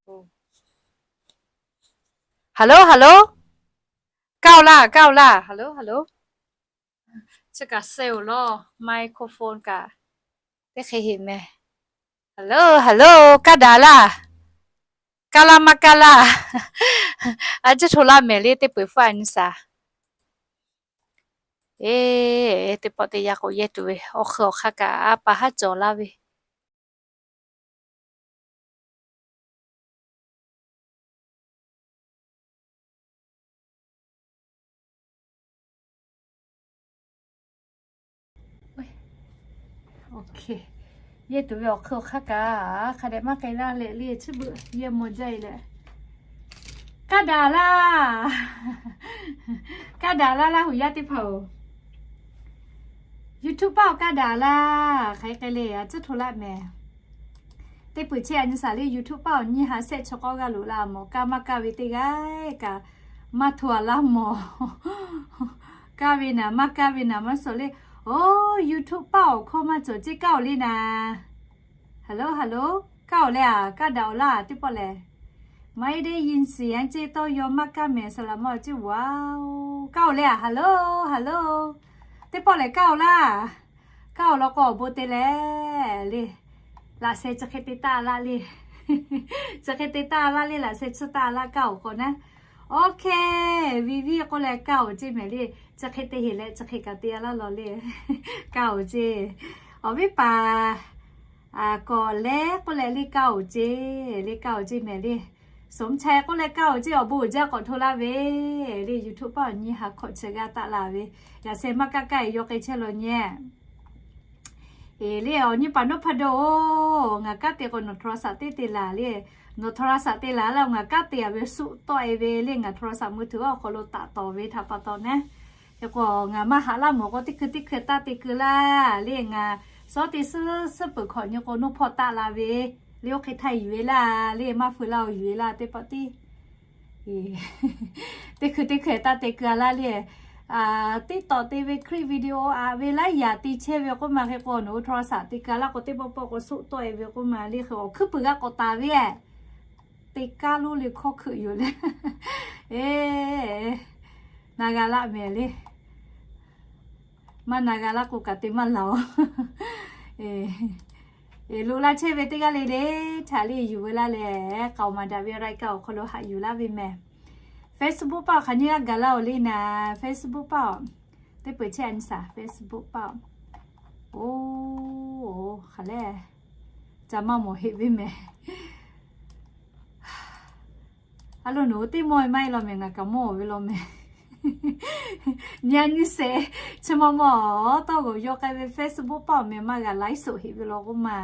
Hello, hello. Kaˇ-oˬ laˇ, kaˇ-oˬ laˇ. Hello, hello. Chi kaꞈ seh-oˬ law, microphone kaꞈ teˇ hk'e heˆ meh. Hello, hello. Kaˇ daꞈ laˇ. Kaˇ laˇ maˇ kaˇ laˇ. A ciˉ hto laˇ mehˍ le, teˇ peuˬ hpfuhˇ a nyi shaˍ. Eˬ, teˇ pawˆ teˇ yanˇ k'o yehˇ tuˬ ve awˬ hk'ui awˬ hk'aˇ kaꞈ a pa haˉ cawˬ laˇ ve. Yehˇ tuˬ ve awˬ hk'ui awˬ hk'aˇ kaꞈ hk'a dehꞈ maˇ k'ai laˇ leh le, chi beuꞈ yehˇ maw jaˇ e leh. Kaˇ daꞈ laˇ. Kaˇ daꞈ laˇ, Laˇ huˍ yaˇ teˇ hpaˍ-oˬ. YouTube paˆ awˬ kaˇ daꞈ laˇ. Hk'aˬ hk'e le, a ciˉ hto laˇ mehˍ. Teˇ peuˬ chehˇ a nyi shaˍ le, YouTube paˆ awˬ nyi ha shehˆ chi k'awˇ g'aˇ loꞈ la mawˬ, kaˇ maˇ kaˇ ve teˇ g'aˇ kaꞈ maˇ hto a laˇ mawˬ. Kaˇ ve naˍ maˇ kaˇ ve naˍ maˇ suhˍ le. Oˬ, YouTube paˆ awˬ hkawˇ maˇ cawˬ ceˇ, kaˇ-oˬ le naˍ. Hello, hello. Kaˇ-oˬ leh a, kaˇ daꞈ-oˬ laˇ teˇ pawˆ lehˬ. ไม่ได้ยินเสียง ceˇ tawˇ yaw maˇ kaˇ mehˍ, saˍ laꞈ maˇ ceˇ waˬ-oˬ. Kaˇ-oˬ leh a, hello, hello. Teˇ pawˆ lehˬ kaˇ-oˬ laˇ. Kaˇ-oˬ law k'o awˬ bon te leh le. Laꞈ sheh chi hk'e te taˆ laˇ le. Chi hk'e te taˆ laˇ le, laꞈ sheh tsuhˇ taˆ laˇ kaˇ-oˬ k'o naˉ. Okay, Vivi k'oˆ leh kaˇ-oˬ ceˇ mehˍ le. Chi hk'e te heˍ leh chi hk'e kaꞈ te a laˇ law le. Kaˇ-oˬ ceˇ. Awˬ viˉ paˍ k'awꞈ leh k'oˆ leh le kaˇ-oˬ ceˇ, le kaˇ-oˬ ceˇ mehˍ le. Suhˍ mvuhˇ chai k'oˆ leh kaˇ-oˬ ceˇ, awˬ bon uiˍ jaˇ k'awꞈ hto laˇ ve le. YouTube paˆ awˬ nyi ha hkawꞈ chi g'a taˆ la ve, yaꞈ sheh maˇ kaˇ kaˇ e yaw k'ai chehˇ law nyi. Eˬ le, awˬ nyi paˍ nawˉ hpaˇ dawˇ-oˬ, ngaˬ kanˉ te k'o nawˬ โทรศัพท์ teˇ te laˬ le. Nawˬ โทรศัพท์ te laˬ laˇ, ngaˬ kanˉ te a ve suˆ tawˆ e ve le, ngaˬ โทรศัพท์ มือถือ awˬ hk'aw lo taꞈ tawˍ ve htaꞈ pa taw naˉ. Hk'e k'o ngaˬ maˇ haꞈ laˇ mawˬ k'o teˇ hkui teˇ hkui taˇ te keu laˇ le, ngaˬ suhˉ te suhˉ suhˉ peuˬ hkawꞈ nyi k'o nawˉ hpawˇ taˆ la ve le, oˇ hk'e htaˇ yuˬ ve laˇ le, maˇ feu laˇ-oˬ, yuˬ ve laˇ teˇ pawˆ tiˉ. Teˇ hkui teˇ hkui taˇ te keu a laˇ le. TikTok te ve คลิปวิดีโอ aꞈ ve laiˉ yaꞈ te chehˇ ve k'oˆ ma hk'e k'o nawˬ hui โทรศัพท์ te keu a laˇ k'o teˇ pawˆ pawˆ k'o suˆ tawˆ e ve k'oˆ ma le, hk'e awˬ hkuiˉ puiˍ g'a k'awꞈ taˍ ve te kaˇ lonˉ le hkawˇ hkeuꞈ yoˬ le. Eˬ, na g'a laˇ mehˍ le. Maˇ na g'a laˇ k'o kaꞈ te maˇ laˬ-oˬ. Eˬ, loꞈ laˇ chehˇ ve teˇ g'aˇ le le htaꞈ le yuˬ veu laˇ leh, k'aoˍ maˍ daꞈ ve รายการ awˬ hk'aw lo haꞈ yuˬ laˇ ve mehˍ. Facebook paˆ awˬ hk'aˬ nyi g'aˇ gaˬ laˇ-oˬ le naˍ, Facebook paˆ-oˬ. Teˇ peuˬ chehˇ a nyi shaˍ Facebook paˆ-oˬ. Oˬ, hk'aˬ lehˬ, ca maˇ mawˬ heˆ ve mehˍ. A lo, nawˬ hui teˇ mawˇ e maˇ heˆ law mehˍ, ngaˬ kaꞈ mawˇ ve law mehˍ. Nyi a nyi sheˍ, chi ma mawˇ tawˇ g'awˬ yaw k'ai ve Facebook paˆ awˬ mehˍ maˇ g'a ไลฟ์สด heˆ ve law k'oˆ ma.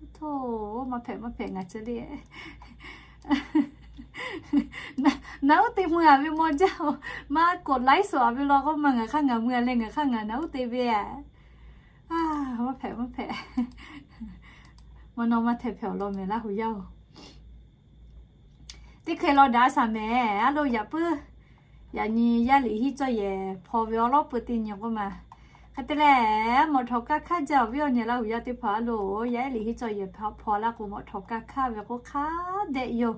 Htawˇ, maˇ hpehꞈ maˇ hpehꞈ ngaˬ chi le. Naˬ uˉ te mui a ve maw jaˇ-oˬ, maˇ k'awꞈ ไลฟ์สด a ve law k'oˆ ma, ngaˬ hk'aˇ ngaˬ mui a leh ngaˬ hk'aˇ ngaˬ naˬ uˉ te ve a. Maˇ hpehꞈ maˇ hpehꞈ. Maˇ nawˇ maˇ hpehꞈ hpehꞈ awˬ lawn mehˍ Laˇ huˍ yaˇ-oˬ. Teˇ hkeh law daꞈ a shaˍ mehˍ, a lo yaꞈ puiˉ. Yaꞈ nyi yaˇ liꞈ hiˉ cawˇ yehˬ hpaw ve awˉ lawˉ peu teˇ nyi k'oˆ ma. Hk'e te leh, mawꞈ htawꞈ kaˇ hk'aˇ jaˇ awˬ viˉ awˬ nyi Laˇ huˍ yaˇ teˇ hpaˍ a lo, yaˇ liꞈ hiˉ cawˇ yehˬ hpaw laˇ k'o mawꞈ htawꞈ kaˇ hk'aˇ ve k'o hk'a dehꞈ yoˬ.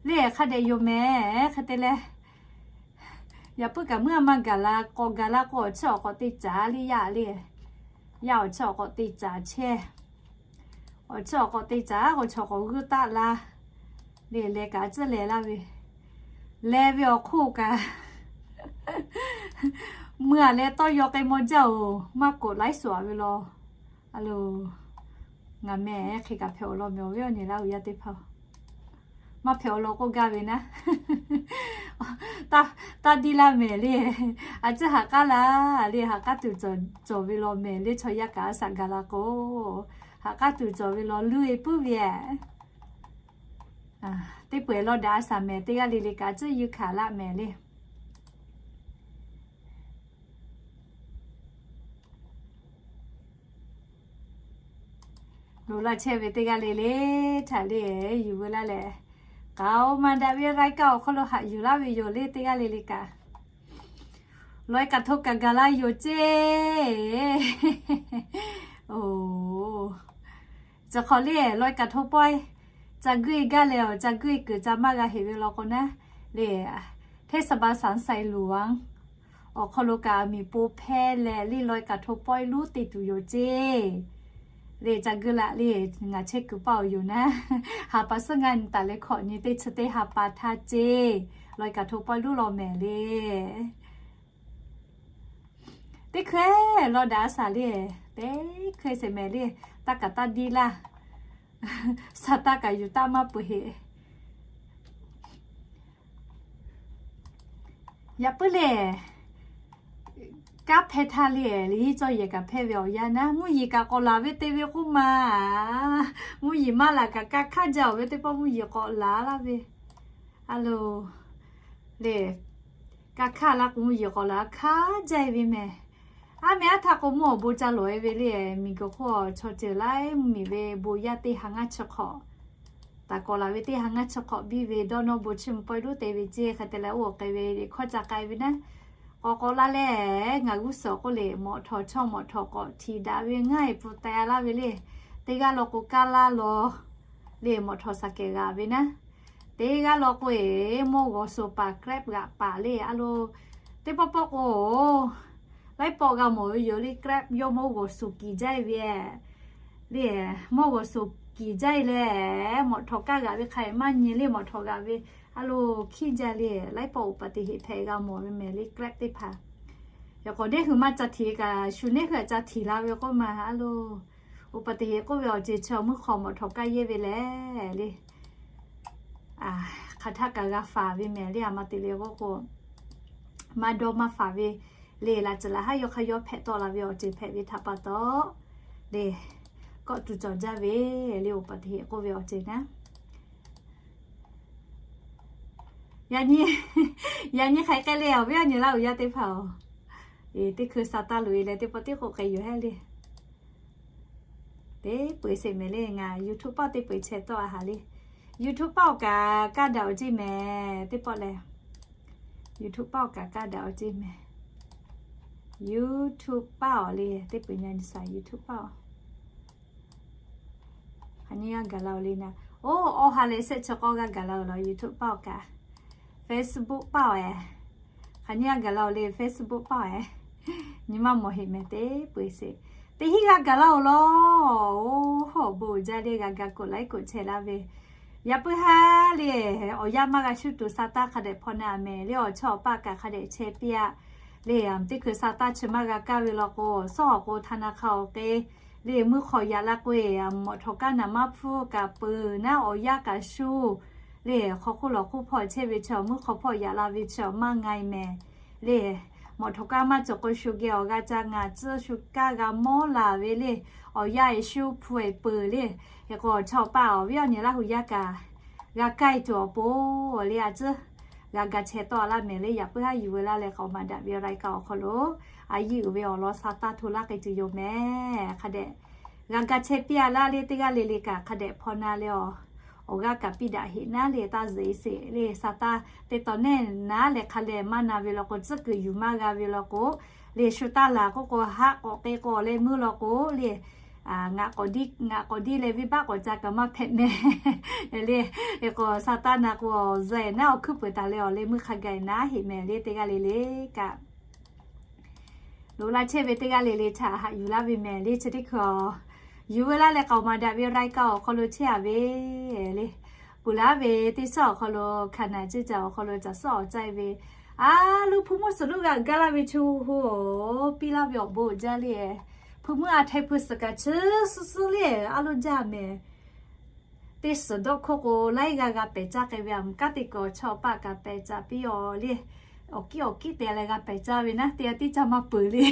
Le hk'a dehꞈ yoˬ mehˍ. Hk'e te leh, yaꞈ puiˉ kaꞈ meuˇ a maˇ gaˬ la k'awꞈ gaˬ la k'o awˬ chiˇ awˬ k'awꞈ te caˍ le yaˇ le. Yaˇ awˬ chiˇ awˬ k'awꞈ te caˍ chehˇ. Awˬ chiˇ awˬ k'awꞈ te caˍ k'o chaw k'awꞈ g'uˇ taˆ la. Le leh kaꞈ a ciˉ leh laˇ ve, leh ve awˬ hk'oˆ kaꞈ, mui a leh tawˇ yaw k'ai maw jaˇ-oˬ, maˇ k'awꞈ ไลฟ์สด a ve law. A lo, ngaˬ meh hk'e kaꞈ hpehꞈ awˬ lawn mehˍ awˬ viˉ awˬ nyi Laˇ huˍ yaˇ teˇ hpaˍ-oˬ. Maˇ hpehꞈ awˬ lawn k'oˆ gaˇ ve naˉ. Taˇ diˇ laˇ mehˍ le. A ciˉ haꞈ k'aˉ la le, haꞈ k'aˉ tuˬ cawˬ ve law mehˍ le, chaw yaˇ kaꞈ a shaꞈ gaˬ la k'o, haꞈ k'aˉ tuˬ cawˬ ve law luˇ e puiˉ ve a. Teˇ peuˬ law daꞈ a shaˍ mehˍ, teˇ g'aˇ le le kaꞈ a ciˉ yuˇ hkanˍ laˇ mehˍ le. Loꞈ laˇ chehˇ ve teˇ g'aˇ le le htaꞈ le yuˬ veu laˇ leh, k'aoˍ maˍ daꞈ ve รายการ awˬ hk'aw lo haꞈ yuˬ laˇ ve yoˬ le teˇ g'aˇ le le kaꞈ. Lawˬ e kaꞈ hto kaꞈ gaˬ la yoˬ ceˇ. Oˬ, chi hk'awꞈ le lawˬ e kaꞈ hto pawehˇ ca guˇ e gaˇ leh awˬ ca guˇ e kuiˬ ca maˇ g'a heꞈ ve law k'o naˉ, le, เทศบาล สันทรายหลวง awˬ hk'aw lo kaꞈ miˬ po hpehˇ leh le ลอยกระทง pawehˇ luˉ te tuˬ yoˬ ceˇ. Le ca guˇ laꞈ le, ngaˬ chehˇ kuiˬ paˇ awˬ yoˬ naˉ, ha pa suhˉ ngaˇ nyi taˍ leh hkawꞈ nyi teˇ chi teˇ ha pa htaˇ ceˇ, ลอยกระทง pawehˇ luˉ law mehˍ le. Teˇ hkui law daꞈ a shaˍ le, teˇ hkui sheˍ mehˍ le, taˇ kaꞈ taˇ diˇ laˇ, sha taˇ kaꞈ yuˬ taˇ maˇ peuˬ heꞈ. Yaꞈ puiˉ le, kanˉ hpehˇ htaˇ le, le hiˉ cawˇ yehˬ kaꞈ hpehˇ ve awˬ yanˇ naˉ, mvuhˇ yeˬ kaꞈ k'awꞈ laˬ ve te ve k'oˆ ma. Mvuhˇ yeˬ maˇ laˬ kaꞈ kanˉ hk'aˇ jaˇ-oˬ ve teˇ pawˆ mvuhˇ yeˬ k'awꞈ laˬ laˇ ve. A lo, le, kanˉ hk'aˇ laˇ k'o mvuhˇ yeˬ k'awꞈ laˬ hk'aˇ jaˇ e ve mehˍ. Aˉ meh aˉ htaˇ k'o mvuhˇ awˬ bon ca lawˬ e ve le, miˬ guiˬ hk'oˆ chaw ceuˬ laiˉ mvuhˇ miˬ ve bon yaˇ teˇ ha ngaˇ chi hk'awꞈ taˍ k'awꞈ laˬ ve teˇ ha ngaˇ chi hk'awꞈ biˇ ve dawˇ nawˇ bon chiˇ mvuh pawehˇ luˉ te ve ceˇ. Hk'e te leh oˇ awˬ k'ai ve le hkawˇ ca k'ai ve naˉ, k'awꞈ k'awꞈ laˇ leh ngaˬ g'uˇ suhˍ k'oˆ le, mawꞈ htawˍ chaw mawꞈ htawˍ k'awꞈ htiꞈ daꞈ ve ngaˇ e pfuh teh laˇ ve le. Teˇ g'aˇ law k'o kaˇ laˇ law le, mawꞈ htawˍ shaˍ kehˬ g'aꞈ ve naˉ, teˇ g'aˇ law k'o e mawˇ g'awˬ suˍ paˍ Grab g'aꞈ paˍ le. A lo, teˇ pawˆ pawˆ k'o laiˉ pawˆ g'a mawˬ ve yoˬ le, Grab yawˇ mawˇ g'awˬ suˍ kiˬ jaˇ e ve le, mawˇ g'awˬ suˍ kiˬ jaˇ e leh mawꞈ htawˍ kaˇ g'aꞈ ve hk'a maˇ nyi le, mawꞈ htawˍ g'aꞈ ve. A lo, hkiˉ jaˇ le, laiˉ pawˆ อุบัติเหตุ hpehꞈ g'a mawˬ ve mehˍ le Grab teˇ hpaˍ. Yaꞈ k'awꞈ neˇ hui maˇ ca htiꞈ kaꞈ shu neˇ hui a ca htiꞈ la ve k'oˆ ma. A lo, อุบัติเหตุ k'oˆ ve awˬ ceuˬ chi awˬ mvuhˇ hk'aw mawꞈ htawˍ kaˇ yehˇ ve lehˬ le, hk'aˬ htaˆ kaꞈ g'a faˍ ve mehˍ le. A ma te le k'oˆ k'o, maˇ dawˇ maˇ faˍ ve le, laꞈ ceuˬ laꞈ haˉ yawˇ hk'aˇ yawˇ hpehꞈ tawˆ la ve awˬ ceuˬ hpehꞈ ve htaꞈ pa taw le, kawˆ tuˬ cawˬ jaˇ ve le, อุบัติเหตุ k'oˆ ve awˬ ceuˬ naˉ. Yaꞈ nyi, yaꞈ nyi hk'aˬ hk'e le awˬ viˉ awˬ nyi laˇ uiˍ yaˇ teˇ hpaˍ-oˬ, teˇ hkui sa taˇ loꞈ e leh teˇ pawˆ tiˉ k'oˆ k'ai yoˬ hehˉ le. Teˇ peu-eˬ sheˍ mehˍ le, ngaˬ YouTube paˆ teˇ peu-eˬ chehˇ tawˆ a haˍ le. YouTube paˆ awˬ kaꞈ kaˇ daꞈ awˬ ceˇ mehˍ teˇ pawˆ lehˬ. YouTube paˆ awˬ kaꞈ kaˇ daꞈ awˬ ceˇ mehˍ. YouTube paˆ awˬ le, teˇ peu-eˬ nyi sa YouTube paˆ awˬ. Hk'aˬ nyi g'a gaˬ la-oˬ le naˉ, oˇ awˬ ha lehˬ shehˆ chi k'awˇ g'a gaˬ la-oˬ la YouTube paˆ awˬ kaꞈ. Facebook paˆ awˬ e, hk'aˬ nyi g'a gaˬ la-oˬ le Facebook paˆ awˬ e. Nyi maˇ mawˬ heˆ mehˍ teˇ peu-eˬ sheˍ. Teˇ hinˉ g'a gaˬ la-oˬ la. Oˇ, awˬ bon uiˍ jaˇ le, g'a ga กดไลค์ กดแชร์ laˇ ve. Yaꞈ puiˉ haˉ le, awˬ yanˇ maˇ g'a shuˉ tuˬ sa taˇ hk'a dehꞈ hpaw na mehˍ le, awˬ chawˇ awˬ paˆ kaꞈ hk'a dehꞈ chehˇ piˇ-a le. Teˇ hkui sa taˇ chi maˇ g'a kaˇ ve law k'o, sawˉ awˬ k'o ธนาคาร awˬ k'e le, muˇ hk'aw yaꞈ la k'o e, mawꞈ htawˍ kaˇ naˍ maˇ hpfuhˇ kaꞈ peuˬ naˉ, awˬ yanˇ kaꞈ shuˉ le. Hk'aw hk'oˆ lawˬ hk'oˆ hpawˇ chehˇ ve chi awˬ muˇ hk'aw hpawˇ yaꞈ la ve chi awˬ maˇ nga e mehˍ le. Mawꞈ htawˍ kaˇ maˇ cawˬ k'o shu geh awˬ g'a ca ngaˬ tcuhˇ shu kaˇ g'a mawˇ laˬ ve le. Awˬ yanˇ e shuˉ hpu e peuˬ le. Hk'e k'o awˬ chawˇ awˬ paˆ awˬ viˉ awˬ nyi laˇ hui yaˇ kaꞈ g'a kaˇ e tuˬ awˬ pon le, a tcuhˉ g'a ga chehˇ tawˆ laˇ mehˍ le. Yaꞈ puiˉ haˉ yuˬ ve laˇ leh k'aoˍ maˍ daꞈ ve รายการ awˬ hk'aw lo a yiˇ uiˍ ve awˬ lawn sa taˇ hto laˇ k'ai tuˬ yoˬ mehˍ. Hk'a dehꞈ g'a ga chehˇ piˇ-a laˇ le, teˇ g'aˇ le le kaꞈ hk'a dehꞈ hpaw na leh awˬ, awˬ g'aˇ kaꞈ piˇ daꞈ heꞈ naˉ le, taˇ zuhꞈ e sheˍ le. Sa taˇ teˇ taw neˇ naˉ leh hk'a leh maˇ na ve law k'o, tcuhˉ kuiˬ yuˬ maˇ g'a ve law k'o le, shu taˇ laˬ k'oˆ k'o haˆ k'awꞈ k'e k'o leh meuˇ law k'o le, ngaˬ k'awꞈ diˇ leh venˇbaˆ k'awꞈ ca kaꞈ maˇ hpehꞈ mehˍ le. Hk'e k'o sa taˇ na k'o, zuhꞈ e naˉ awˬ hkuiˉ peuˬ taˍ leh awˬ leh meuˇ hk'a gaˬ e naˉ heꞈ mehˍ le, teˇ g'aˇ le le kaꞈ. Loꞈ la chehˇ ve teˇ g'aˇ le le htaꞈ haꞈ yuˬ laˇ ve mehˍ le. Chi teˇ hkui yuˬ ve laˇ leh k'aoˍ maˍ daꞈ ve รายการ awˬ hk'aw lo chehˇ-a ve le. Peuˬ laˇ ve teˇ shaˉ awˬ hk'aw lo, hkaˍ naˍ ceˇ caˬ awˬ hk'aw lo caˬ suhˉ awˬ caiˇ ve, a loˇ hpu muˇ suhˍ loˇ g'a gaˇ laˇ ve chaw hoˬ, piˇ laˇ ve awˬ bon uiˍ jaˇ le. Hpu muˇ a htaiˍ hpu suhˍ kaꞈ chi suhˉ suhˉ le, a loˇ jaˇ mehˍ. Teˇ suhˍ dawˇ hk'oˆ k'o laiˉ g'aˇ g'a pehˍ caˇ k'ai ve, a mvuhˇ kanˉ teˇ kaꞈ awˬ chawˇ awˬ paˆ kaꞈ pehˍ caˇ piˇ-oˬ le. Awˬ kiˉ awˬ kiˉ te leh g'a pehˍ caˇ ve naˉ, teˇ g'aˇ tiˉ caˇ maˇ peuˬ le.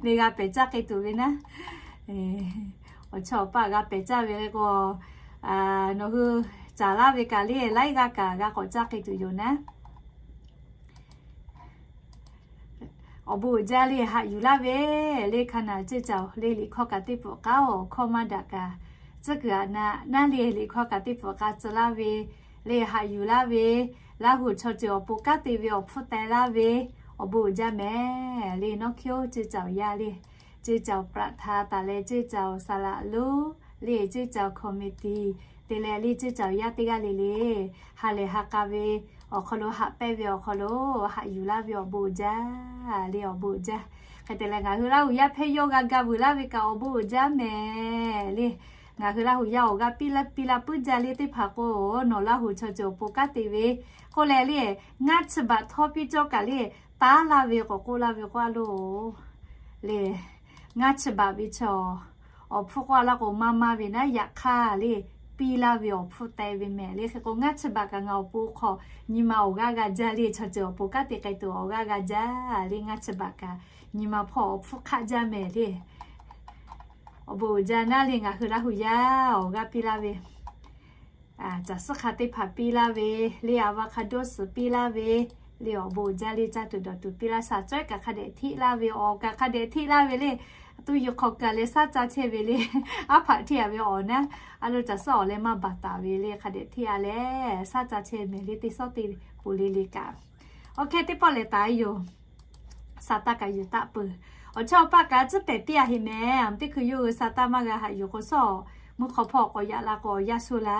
Le g'a pehˍ caˇ k'ai tuˬ ve naˉ, awˬ chawˇ awˬ paˆ g'a pehˍ caˇ ve k'o, nawˬ hui caˍ laˇ ve kaꞈ le laiˉ g'aˇ kaꞈ g'a k'awꞈ caˇ k'ai tuˬ yoˬ naˉ. Awˬ bon uiˍ jaˇ le, haꞈ yuˬ laˇ ve le. Hkaˍ naˍ ceˇ caˬ le, liꞈ hkawˇ kaꞈ teˇ peuˬ k'aˉ-oˬ, hkawˇ maˇ daꞈ kaꞈ tcuhˉ kuiˬ aꞈ na naˉ le, liꞈ hkawˇ kaꞈ teˇ peuˬ k'aˉ tcuh laˇ ve le, haꞈ yuˬ laˇ ve. Laˇ huˍ chaw ceuˬ awˬ pon kanˉ te ve awˬ hpfuhˇ teh laˇ ve, awˬ bon uiˍ jaˇ mehˍ le. Nawˉ hkiˇ-oˬ, ceˇ caˬ awˬ yaˇ le, ceˇ caˬ awˬ ประธาน taˍ leh ceˇ caˬ awˬ saˍ laꞈ lonˉ le ceˇ caˬ committee te leh le ceˇ caˬ yaˇ teˇ g'aˇ le le, ha lehˬ ha k'a ve awˬ hk'aw lo haꞈ pehnˇ ve awˬ hk'aw lo haꞈ yuˬ laˇ ve awˬ bon uiˍ jaˇ le, awˬ bon uiˍ jaˇ. Hk'e te leh ngaˬ hui Laˇ huˍ yaˇ hpehˇ yawˇ g'a ga vuiˬ laˇ ve kaꞈ awˬ bon uiˍ jaˇ mehˍ le. Ngaˬ hui Laˇ huˍ yaˇ awˬ g'aˇ piˇ laˇ piˇ laˇ puiˉ jaˇ le teˇ hpaˍ k'o, nawˬ Laˇ huˍ chaw ceuˬ awˬ pon kanˉ te ve k'oˆ leh le, ngaˇ chi baꞈ htawˇ piˇ cawˇ kaꞈ le, taˉ laˇ ve k'awꞈ k'oˆ laˇ ve k'oˆ a lo le, ngaˇ chi baꞈ ve chaw awˬ hpfuhˇ k'oˆ a laˇ k'o, maˇ maˇ ve naˉ yaꞈ hk'aˇ le, piˇ laˇ ve awˬ hpfuhˇ te ve mehˍ le. Hk'e k'o ngaˇ chi baꞈ kaꞈ ngaˬ awˬ pon hk'aw nyi ma awˬ g'aˇ g'a jaˇ le, chaw ceuˬ awˬ pon kanˉ te k'ai tuˬ awˬ g'aˇ g'a jaˇ le, ngaˇ chi baꞈ kaꞈ nyi ma hpawˇ awˬ hpfuhˇ hk'aˆ jaˇ mehˍ le. Awˬ bon uiˍ jaˇ naˉ le, ngaˬ hui Laˇ huˍ yaˇ awˬ g'aˇ piˇ laˇ ve, caˬ suhˉ hk'a teˇ hpaˍ piˇ laˇ ve le, avocado suhˍ piˇ laˇ ve le, awˬ bon uiˍ jaˇ le, caˇ tuˬ dawˬ tuˬ piˇ laˇ, shaˍ cawehˉ kaꞈ hk'a dehꞈ hteˆ laˇ ve, awˬ kaꞈ hk'a dehꞈ hteˆ laˇ ve le, tuˇ yuˬ hk'awꞈ kaˬ leh shaˉ ca chehˇ ve le, aˉ hpaꞈ hteˆ a ve awˬ naˉ, a lo caˬ suhˉ awˬ leh maˇ baˬ taˍ ve le, hk'a dehꞈ hteˆ a leh shaˉ ca chehˇ mehˍ le, teˇ sawˉ teˇ poˬ le le kaꞈ. Awˬ hk'e teˇ pawˆ lehˬ taˍ yoˬ. Saˍ tanˍ kaꞈ yuˬ taˆ peuˬ. Awˬ chawˇ awˬ paˆ kaꞈ tcuhˉ pehˍ piˇ a heꞈ mehˍ. Teˇ hkui yawˇ hui Saˍ tanˍ maˇ g'a haꞈ yuˬ k'o, sawˉ mvuhˇ hk'aw hpawˇ k'awꞈ yaꞈ la k'o awˬ yanˇ sho la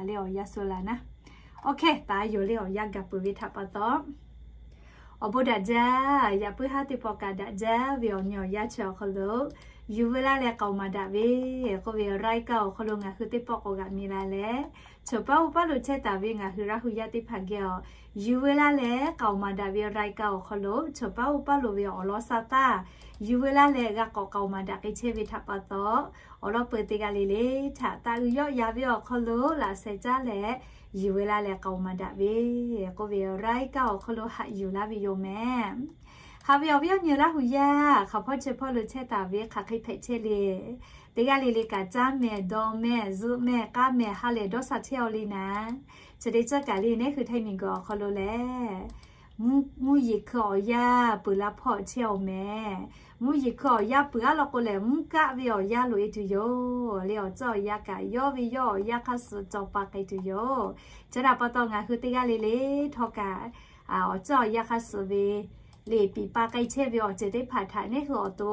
le, awˬ yanˇ sho la naˉ. Awˬ hk'e taˍ yoˬ le, awˬ yanˇ gaˬ peuˬ ve htaꞈ pa taw, awˬ bon daꞈ jaˇ. Yaꞈ puiˉ haˉ teˇ pawˆ kaꞈ daꞈ jaˇ ve awˬ nyi awˬ yanˇ chi awˬ hk'aw lo yuˬ veu laˇ leh k'aoˍ maˍ daꞈ ve k'oˆ ve รายการ awˬ hk'aw lo ngaˬ hui teˇ pawˆ k'awꞈ g'aꞈ mi la leh, chawˬ paˉ oˇ paˉ lo chehˇ taˍ ve ngaˬ hui Laˇ huˍ yaˇ teˇ hpaˍ geh awˬ yuˬ veu laˇ leh k'aoˍ maˍ daꞈ ve รายการ awˬ hk'aw lo chawˬ paˉ oˇ paˉ lo ve awˬ lawn sa taˇ yuˬ veu laˇ leh g'a k'awꞈ k'aoˍ maˍ daꞈ k'ai chehˇ ve htaꞈ pa taw, awˬ lawn peuˬ teˇ g'aˇ le le htaꞈ taˇ uiˍ yawˆ ya ve awˬ hk'aw lo laꞈ sheh caˇ leh yuˬ veu laˇ leh k'aoˍ maˍ daꞈ ve k'oˆ ve รายการ awˬ hk'aw lo haꞈ yuˬ laˇ ve yoˬ mehˍ. Haꞈ ve awˬ viˉ awˬ nyi Laˇ huˍ yaˇ hk'aˬ hpawˇ chi hpawˇ lo chehˇ taˍ ve hk'aˬ hk'e hpehꞈ chehˇ le. Teˇ g'aˇ le le kaꞈ caˇ mehˍ, dawˬ mehˍ, zuhꞈ mehˍ, k'aˇ mehˍ, ha lehˬ dawˇ sha chehˇ aw le naˉ. Chi teˇ ceuˬ kaꞈ le, neˉ hui Htaiˇ miˬguiˬ awˬ hk'aw lo lehˬ, mvuhˇ yeˬ hkui awˬ yanˇ peuˬ la hpawˇ chehˇ awˬ mehˍ. Mvuhˇ yeˬ hkui awˬ yanˇ peuˬ a law k'o lehˬ, mvuhˇ kaˆ ve awˬ yanˇ loꞈ e tuˬ yoˬ le. Awˬ ceuˬ awˬ yanˇ kaꞈ yawˇ ve yawˇ awˬ yanˇ hk'aˇ suh cawˬ pa k'ai tuˬ yoˬ. Chi htaꞈ pa taw ngaˬ hui teˇ g'aˇ le le htawˇ kaꞈ, awˬ ceuˬ awˬ yanˇ hk'aˇ suh ve le piˍ pa k'ai chehˇ ve awˬ ceuˬ teˇ hpaˍ htaꞈ neˉ hui awˬ to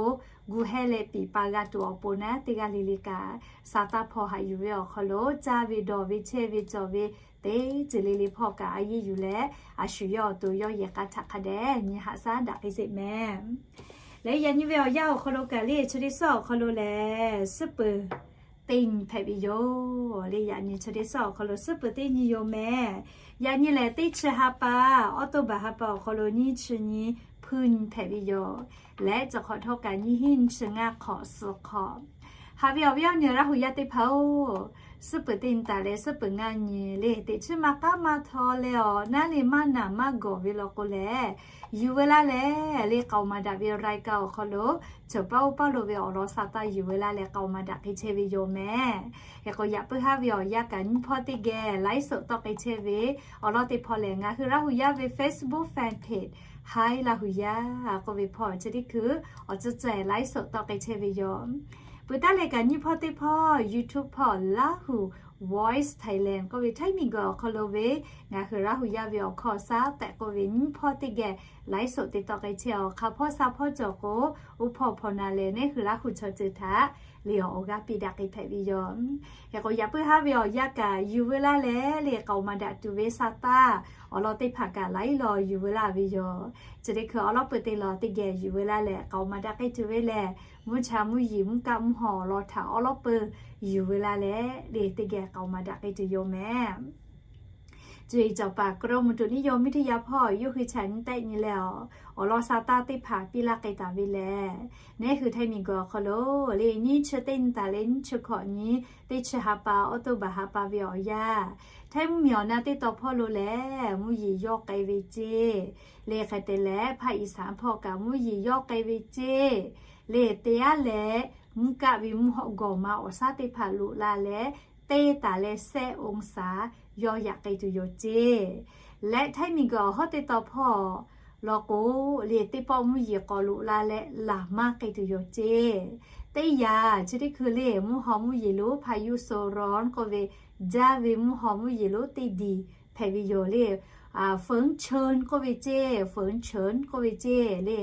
gu heh leh piˍ pa g'a tuˬ awˬ pon naˉ, teˇ g'aˇ le le kaꞈ sa taˇ hpawˇ haꞈ yuˬ ve awˬ hk'aw lo caˇ ve dawˬ ve chehˇ ve cawˬ ve teˇ ceuˬ le le hpawˇ kaꞈ a yeˇ yuˬ leh, a shu yawˇ awˬ to yawˇ yehˬ k'a htaꞈ hk'a dehꞈ nyi haꞈ shaˉ daꞈ k'ai sheˍ mehˍ. Leh yaꞈ nyi ve awˬ yanˇ awˬ hk'aw lo kaꞈ le, chi teˇ suhˉ awˬ hk'aw lo lehˬ suhˉ peuˬ teˇ nyi hpehꞈ ve yoˬ le. Yaꞈ nyi chi teˇ suhˉ awˬ hk'aw lo suhˉ peuˬ teˇ nyi yoˬ mehˍ. Yaꞈ nyi lehˬ teˇ chi ha pa, October ha pa awˬ hk'aw lo nyiˇ chi nyi hpuiˇ nyi hpehꞈ ve yoˬ. Leh chi hk'awꞈ htawˇ kaꞈ nyiˇ hinˉ nyi chi ngaˇ hk'awꞈ suhˍ hk'awꞈ. Haꞈ ve awˬ viˉ awˬ nyi Laˇ huˍ yaˇ teˇ hpaˍ-oˬ, suhˉ peuˬ teˇ nyi taˍ leh suhˉ peuˬ ngaˇ nyi le, teꞈ chiˉ maˇ k'aˉ maˇ htaw leh awˬ naˉ le maˇ naˬ maˇ gawˬ ve law k'o lehˬ, yuˬ veu laˇ leh le k'aoˍ maˍ daꞈ ve รายการ awˬ hk'aw lo chawˬ paˉ oˇ paˉ lo ve awˬ lawn sa taˇ yuˬ veu laˇ leh k'aoˍ maˍ daꞈ k'ai chehˇ ve yoˬ mehˍ. Hk'e k'o yaꞈ puiˉ haˉ ve awˬ yanˇ kaꞈ nyiˇ hpawˇ teˇ geh ไลฟ์สด tawˆ k'ai chehˇ ve awˬ lawn teˇ hpawˇ lehˬ, ngaˬ hui Laˇ huˍ yaˇ ve Facebook fan page Htaiˇ Laˇ huˍ yaˇ k'oˆ ve hpawˇ chi teˇ hkui awˬ tcuhˉ ceh ไลฟ์สด tawˆ k'ai chehˇ ve yoˬ. Peuˬ taˉ leh kaꞈ nyiˇ hpawˇ teˇ hpawˇ YouTube hpawˇ Lahu Voice Thailand k'oˆ ve Htaiˇ miˬguiˬ awˬ hk'aw lo ve ngaˬ hui Laˇ huˍ yaˇ ve awˬ hkawˇ shaˉ tehꞈ k'oˆ ve nyiˇ hpawˇ teˇ geh ไลฟ์สด te tawˆ k'ai chehˇ awˬ hk'a hpawˇ sha hpawˇ cawˬ k'o, oˇ hpawˇ hpawˇ na leh neˉ hui Laˇ huˍ chaw ceuˬ htaꞈ le awˬ g'aˇ piˇ daꞈ k'ai hpehꞈ ve yoˬ. Hk'e k'o yaꞈ puiˉ haˉ ve awˬ yanˇ kaꞈ yuˬ veu laˇ leh le k'aoˍ maˍ daꞈ tuˬ ve sa taˇ awˬ lawn teˇ hpaˍ kaꞈ laiˉ law yuˬ veu laˇ ve yoˬ. Chi teˇ hkui awˬ lawn peuˬ teˇ lawn teˇ geh yuˬ veu laˇ leh k'aoˍ maˍ daꞈ k'ai tuˬ ve lehˬ, mvuhˇ cha mvuhˇ yeˬ mvuhˇ kaˆ mvuhˇ haw awˬ lawn htaꞈ awˬ lawn peuˬ yuˬ veu laˇ leh le teˇ geh k'aoˍ maˍ daꞈ k'ai tuˬ yoˬ mehˍ. Cuˇ yiˍ cawˬ paˍ กรมอุตุนิยมวิทยา hpawˇ yawˇ hui chaꞈ nyi tehˆ nyi leh awˬ lawn sa taˇ teˇ hpaˍ piˇ laˇ k'ai taˍ ve lehˬ, neˉ hui Htaiˇ miˬguiˬ awˬ hk'aw lo le nyiˇ chi teˇ nyi taˍ leh nyiˇ chi hkawꞈ nyi teˇ chi ha pa October ha pa ve awˬ yanˇ, Htaiˇ mvuhˇmiˬ awˬ na teˇ taw hpawˇ lo lehˬ mvuhˇ yeˬ yawˇ k'ai ve ceˇ le. Hk'e te leh ภาคอีสาน hpawˇ kaꞈ mvuhˇ yeˬ yawˇ k'ai ve ceˇ le. Te aˉ leh mvuhˇ kaˆ ve mvuhˇ hawˆ gawˬ ma awˬ shaˉ teˇ hpaˍ loꞈ la leh, teˇ taˍ leh แสนองศา yawˇ yaꞈ k'ai tuˬ yoˬ ceˇ. Leh Htaiˇ miˬguiˬ awˬ hawˉ teˇ taw hpawˇ law k'o le, teˇ pawˆ mvuhˇ yeˬ k'awꞈ loꞈ la leh laˬ maˇ k'ai tuˬ yoˬ ceˇ. Teˇ yanˇ chi teˇ hkui le mvuhˇ haw mvuhˇ yeˬ lonˉ พายุโซนร้อน k'oˆ ve, jaˇ ve mvuhˇ haw mvuhˇ yeˬ lonˉ teˇ diˬ hpehꞈ ve yoˬ le. ฝนเชิญ k'oˆ ve ceˇ, ฝนเชิญ k'oˆ ve ceˇ le.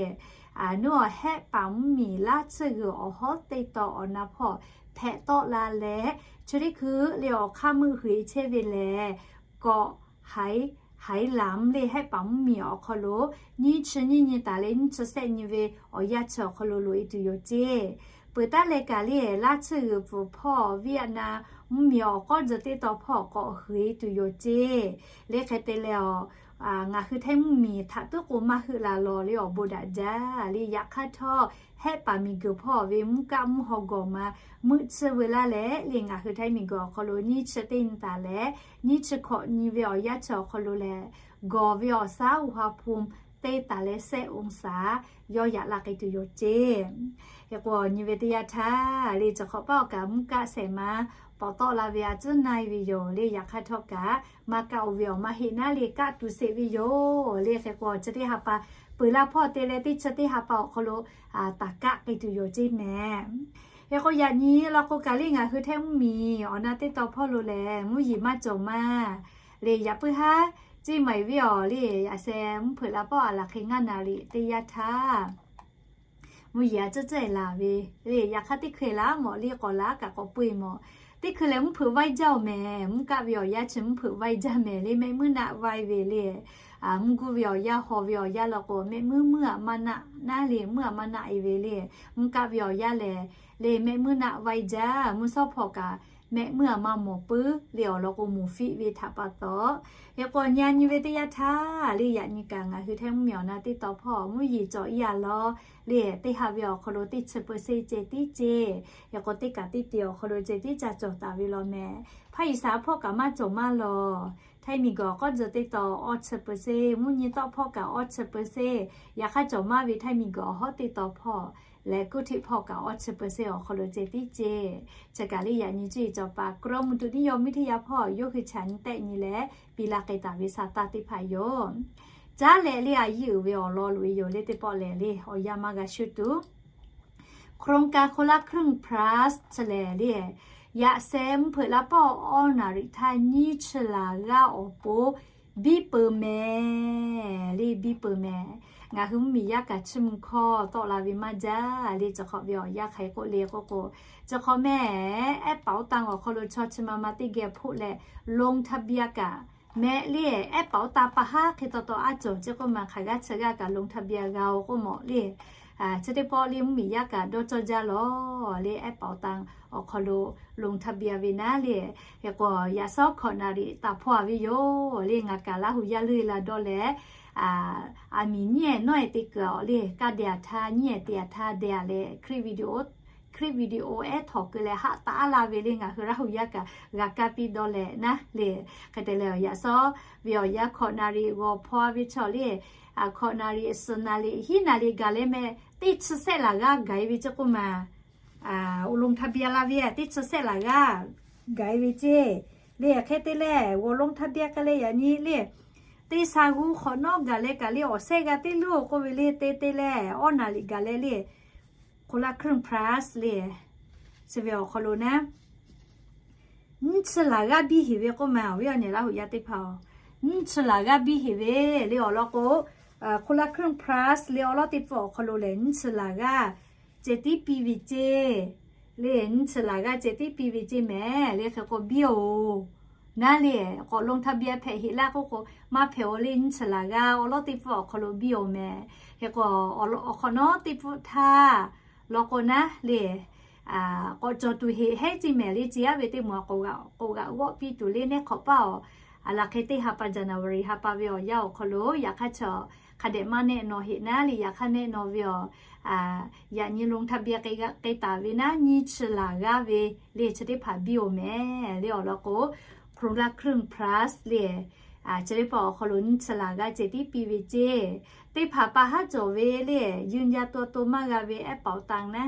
Nuˇ awˬ hehˆ paˍ mvuhˇmiˬ laˇ tsuhˇ g'uiˬ awˬ hawˉ teˇ taw awˬ na hpawˇ hpehꞈ tawˆ la leh, chi teˇ hkui le awˬ hk'aˇ meuˆ hui chehˇ ve lehˬ, kawꞈ haiˉ, haiˉ laˍ mvuhˇ le hehˆ paˍ mvuhˇmiˬ awˬ hk'aw lo nyiˇ chi nyiˇ nyi taˍ leh nyiˇ chi sehˆ nyi ve awˬ yanˇ chi awˬ hk'aw lo loꞈ e tuˬ yoˬ ceˇ. Peuˬ taˉ leh kaꞈ le laˇ tsuhˇ g'uiˬ pfuhˍ hpawˇ Vietnam mvuhˇmiˬ awˬ k'awˇ tzuhˬ teˇ taw hpawˇ k'awꞈ hui e tuˬ yoˬ ceˇ. Le hk'e te leh awˬ, ngaˬ hui Htaiˇ mvuhˇmiˬ htaꞈ tuˉ k'o maˇ heuˆ la lawˬ le awˬ bon daꞈ jaˇ le. Yaꞈ hk'aˇ htawˇ, hehˆ paˍ miˬguiˬ hpawˇ ve mvuhˇ kaˆ mvuhˇ haw gawˬ ma meuˆ tsuhˇ veu laˇ leh le ngaˬ hui Htaiˇ miˬguiˬ awˬ hk'aw lo nyiˇ chi teˇ nyi taˍ leh nyiˇ chi hkawꞈ nyi ve awˬ yanˇ chi awˬ hk'aw lo lehˬ, gawˬ ve awˬ saˉ อุณหภูมิ teˇ taˍ leh sehˆ องศา yawˇ yaꞈ la k'ai tuˬ yoˬ ceˇ. Hk'e k'o nyi ve teˇ yanˇ htaˇ le chi hk'awꞈ paˆ awˬ kaꞈ mvuhˇ kaˆ shehˍ ma pawˍ tawˆ la ve a tcuhˉ na e ve yoˬ le. Yaꞈ hk'aˇ htawˇ kaꞈ maˇ kaˆ oˬ ve awˬ maˇ heˆ naˉ le kaˆ tuˬ sheˍ ve yoˬ le. Hk'e k'o chi teˇ ha pa peuˬ la hpawˇ te leh teˇ chi teˇ ha pa awˬ hk'aw lo taˍ kaˆ k'ai tuˬ yoˬ ceˇ mehˍ. Hk'e k'o yaꞈ nyi law k'o kaꞈ le ngaˬ hui Htaiˇ mvuhˇmiˬ awˬ na teˇ taw hpawˇ lo lehˬ mvuhˇ yeˬ maˇ cawˬ maˇ le. Yaꞈ puiˉ haˉ ceˇ maˍ e ve awˬ le yaꞈ sheh mvuhˇ hpeuꞈ la pawˆ a laˬ hk'e ngaˇ naˍ riꞈ teˇ yanˇ htaˇ mvuhˇ yeˬ a cehˇ cehˇ laˬ ve le. Yaꞈ hk'aˇ teˇ hkui laˬ mawˬ le k'awꞈ laˬ kaꞈ k'awꞈ peu e mawˬ. Teˇ hkui lehˬ mvuhˇ hpeuꞈ vaiˇ jaˇ oˬ mehˍ. Mvuhˇ kaˆ ve awˬ yanˇ chi mvuhˇ hpeuꞈ vaiˇ jaˇ mehˍ le. Mehˆ muiˉ naˆ vaiˇ ve le. Mvuhˇ guˇ ve awˬ yanˇ haw ve awˬ yanˇ law k'o mehˆ muiˉ muiˉ aꞈ maˇ naˆ naˉ le mvuhˇ aꞈ maˇ naˆ e ve le. Mvuhˇ kaˆ ve awˬ yanˇ lehˬ le mehˆ muiˉ naˆ vaiˇ jaˇ. Mvuhˇ shawˉ hpawˇ kaꞈ mehˆ muiˉ aꞈ maˇ mawˬ puiˉ le awˬ lawn k'o mawˬ fiˆ ve htaꞈ pa taw. Hk'e k'o nyi a nyi ve teˇ yanˇ htaˇ le yaꞈ nyi kaꞈ ngaˬ hui Htaiˇ mvuhˇmiˬ awˬ na teˇ taw hpawˇ mvuhˇ yeˬ cawˬ iˉ a lawˉ le teˇ ha ve awˬ hk'aw lo teˇ chi เปอร์เซ็นต์ ceh tiˉ ceˇ. Hk'e k'o teˇ kaꞈ teˇ te awˬ hk'aw lo ceh tiˉ ca cawˬ taˍ ve law mehˍ. Hpaˇ yiˍ shaˍ hpawˇ kaꞈ maˇ cawˬ maˇ lawˬ. Htaiˇ miˬguiˬ awˬ k'awˇ tzuhˬ teˇ taw awˇ chi เปอร์เซ็นต์, mvuhˇ nyi tawˆ hpawˇ kaꞈ awˇ chi เปอร์เซ็นต์, yaꞈ hk'aˇ cawˬ maˇ ve Htaiˇ miˬguiˬ awˬ hawˉ teˇ taw hpawˇ leh กรุงเทพ hpawˇ kaꞈ awˇ chi เปอร์เซ็นต์ awˬ hk'aw lo ceh tiˉ ceˇ. Chi kaꞈ le yaꞈ nyi cuˇ yiˍ cawˬ paˍ กรมอุตุนิยมวิทยา hpawˇ yawˇ hui chaꞈ nyi tehˆ nyi leh piˇ laˇ k'ai taˍ ve shaˍ taˇ teˇ hpaˍ yoˬ. Caˉ leh le a yiˇ uiˍ ve awˬ lawn loꞈ e yoˬ le teˇ pawˆ lehˬ le awˬ yanˇ maˇ g'a shuˉ tuˬ โครงการคนละครึ่ง plus chi lehˬ le yaꞈ sheh mvuhˇ hpeuꞈ la pawˆ awˇ naˍ riꞈ htaˇ nyiˇ chi laˬ g'aˇ awˬ pon biˇ peuˬ mehˍ le biˇ peuˬ mehˍ. Ngaˬ hui mvuhˇmiˬ yaˇ kaꞈ chiˇ mvuh hkawˇ tawˆ la ve maˇ jaˇ le. Chi hk'awꞈ ve awˬ yanˇ hk'aˬ hk'e k'oˆ le k'oˆ k'o, chi hk'awꞈ mehˍ แอปเป๋าตัง awˬ hk'aw lo chaw chi ma ma teˇ geh hpoˆ leh ลงทะเบียน kaꞈ mehˍ le แอปเป๋าตัง pa haˉ hk'e taw taw aˉ cawˬ ceˇ k'oˆ ma hk'aˬ g'aˇ chi g'aˇ kaꞈ ลงทะเบียน g'a oˬ k'oˆ mawˬ le. Chi teˇ pawˆ le mvuhˇmiˬ yaˇ kaꞈ dawˇ cawˇ jaˇ lawˬ le แอปเป๋าตัง awˬ hk'aw lo ลงทะเบียน ve naˉ le. Hk'e k'o yaꞈ shawˉ hkawꞈ naˍ riꞈ taˍ hpawˇ a ve yoˬ le. Ngaˬ kaꞈ Laˇ huˍ yaˇ leuˇ la dawˇ leh, aˬ miˍ nyiˉ ehˍ nawˉ ehˍ te kuiˬ awˬ le kaˇ deh aˬ htaˇ nyiˉ ehˍ te aˬ htaˇ deh aˬ leh คลิปวิดีโอ ehˉ htawꞈ keu leh haꞈ taˍ aˉ la ve le ngaˬ hui Laˇ huˍ yaˇ kaꞈ g'a kaˇ piˇ dawˇ leh naˉ le. Hk'e te leh yaꞈ shawˉ ve awˬ yanˇ hkawꞈ naˍ riꞈ g'awˬ hpawˇ a ve chaw le, hkawꞈ naˍ riꞈ suhˍ naˍ riꞈ hiˉ naˍ riꞈ gaˬ leh mehˍ teˇ chi sehˆ laˬ g'aˇ gaˬ e ve ceˇ k'oˆ ma. ลงทะเบียน la ve teˇ chi sehˆ laˬ g'aˇ gaˬ e ve ceˇ. Le hk'e te leh g'awˬ ลงทะเบียน k'ai leh yaꞈ nyi le teˇ sha g'uˇ hk'awꞈ nawˉ gaˬ leh kaꞈ le awˬ sehˆ g'aˇ teˇ luˇ k'oˆ ve le te te leh awˇ naˍ riꞈ gaˬ leh le คนละครึ่ง plus le chi ve awˬ hk'aw lo naˉ nyiˇ chi laˬ g'aˇ biˇ heˍ ve k'oˆ ma awˬ viˉ awˬ nyi Laˇ huˍ yaˇ teˇ hpaˍ-oˬ. Nyiˇ chi laˬ g'aˇ biˇ heˍ ve le awˬ lawn k'o, คนละครึ่ง plus le awˬ lawn teˇ pawˆ awˬ hk'aw lo lehˬ nyiˇ chi laˬ g'aˇ ceh tiˉ piˇ ve ceˇ. Le nyiˇ chi laˬ g'aˇ ceh tiˉ piˇ ve ceˇ mehˍ le hk'e k'o biˇ oˬ. Naˉ le k'awꞈ ลงทะเบียน hpehꞈ heˍ laˇ k'oˆ k'o maˇ hpehꞈ oˬ le nyiˇ chi laˬ g'aˇ awˬ lawn teˇ pawˆ awˬ hk'aw lo biˇ oˬ mehˍ. Hk'e k'o awˬ hk'awꞈ nawˉ teˇ pawˆ htaˇ law k'o naˉ le k'awꞈ cawˬ tuˬ heˍ heˉ ceˇ mehˍ le ceˇ. Aˉ ve teˇ moˍ k'oꞈ g'aꞈ g'awˆ piˇ tuˬ le nehˉ hk'awꞈ paˇ awˬ, aˬ laˬ hk'e teˇ ha pa January ha pa ve awˬ yanˇ awˬ hk'aw lo yaꞈ hk'aˇ chi hk'a dehꞈ maˇ nehˆ naw heˍ naˉ le yaꞈ hk'aˇ nehˆ naw ve awˬ, yaꞈ nyi ลงทะเบียน k'ai taˍ ve naˉ nyiˇ chi laˬ g'aˇ ve le chi teˇ hpaˍ biˇ oˬ mehˍ le awˬ lawn k'o คนละครึ่ง plus le chi teˇ pawˆ awˬ hk'aw lo nyiˇ chi laˬ g'aˇ ceh tiˉ piˇ ve ceˇ. Teˇ hpaˍ pa haˉ cawˬ ve le ยืนยันตัวตน maˇ g'a ve แอปเป๋าตัง naˉ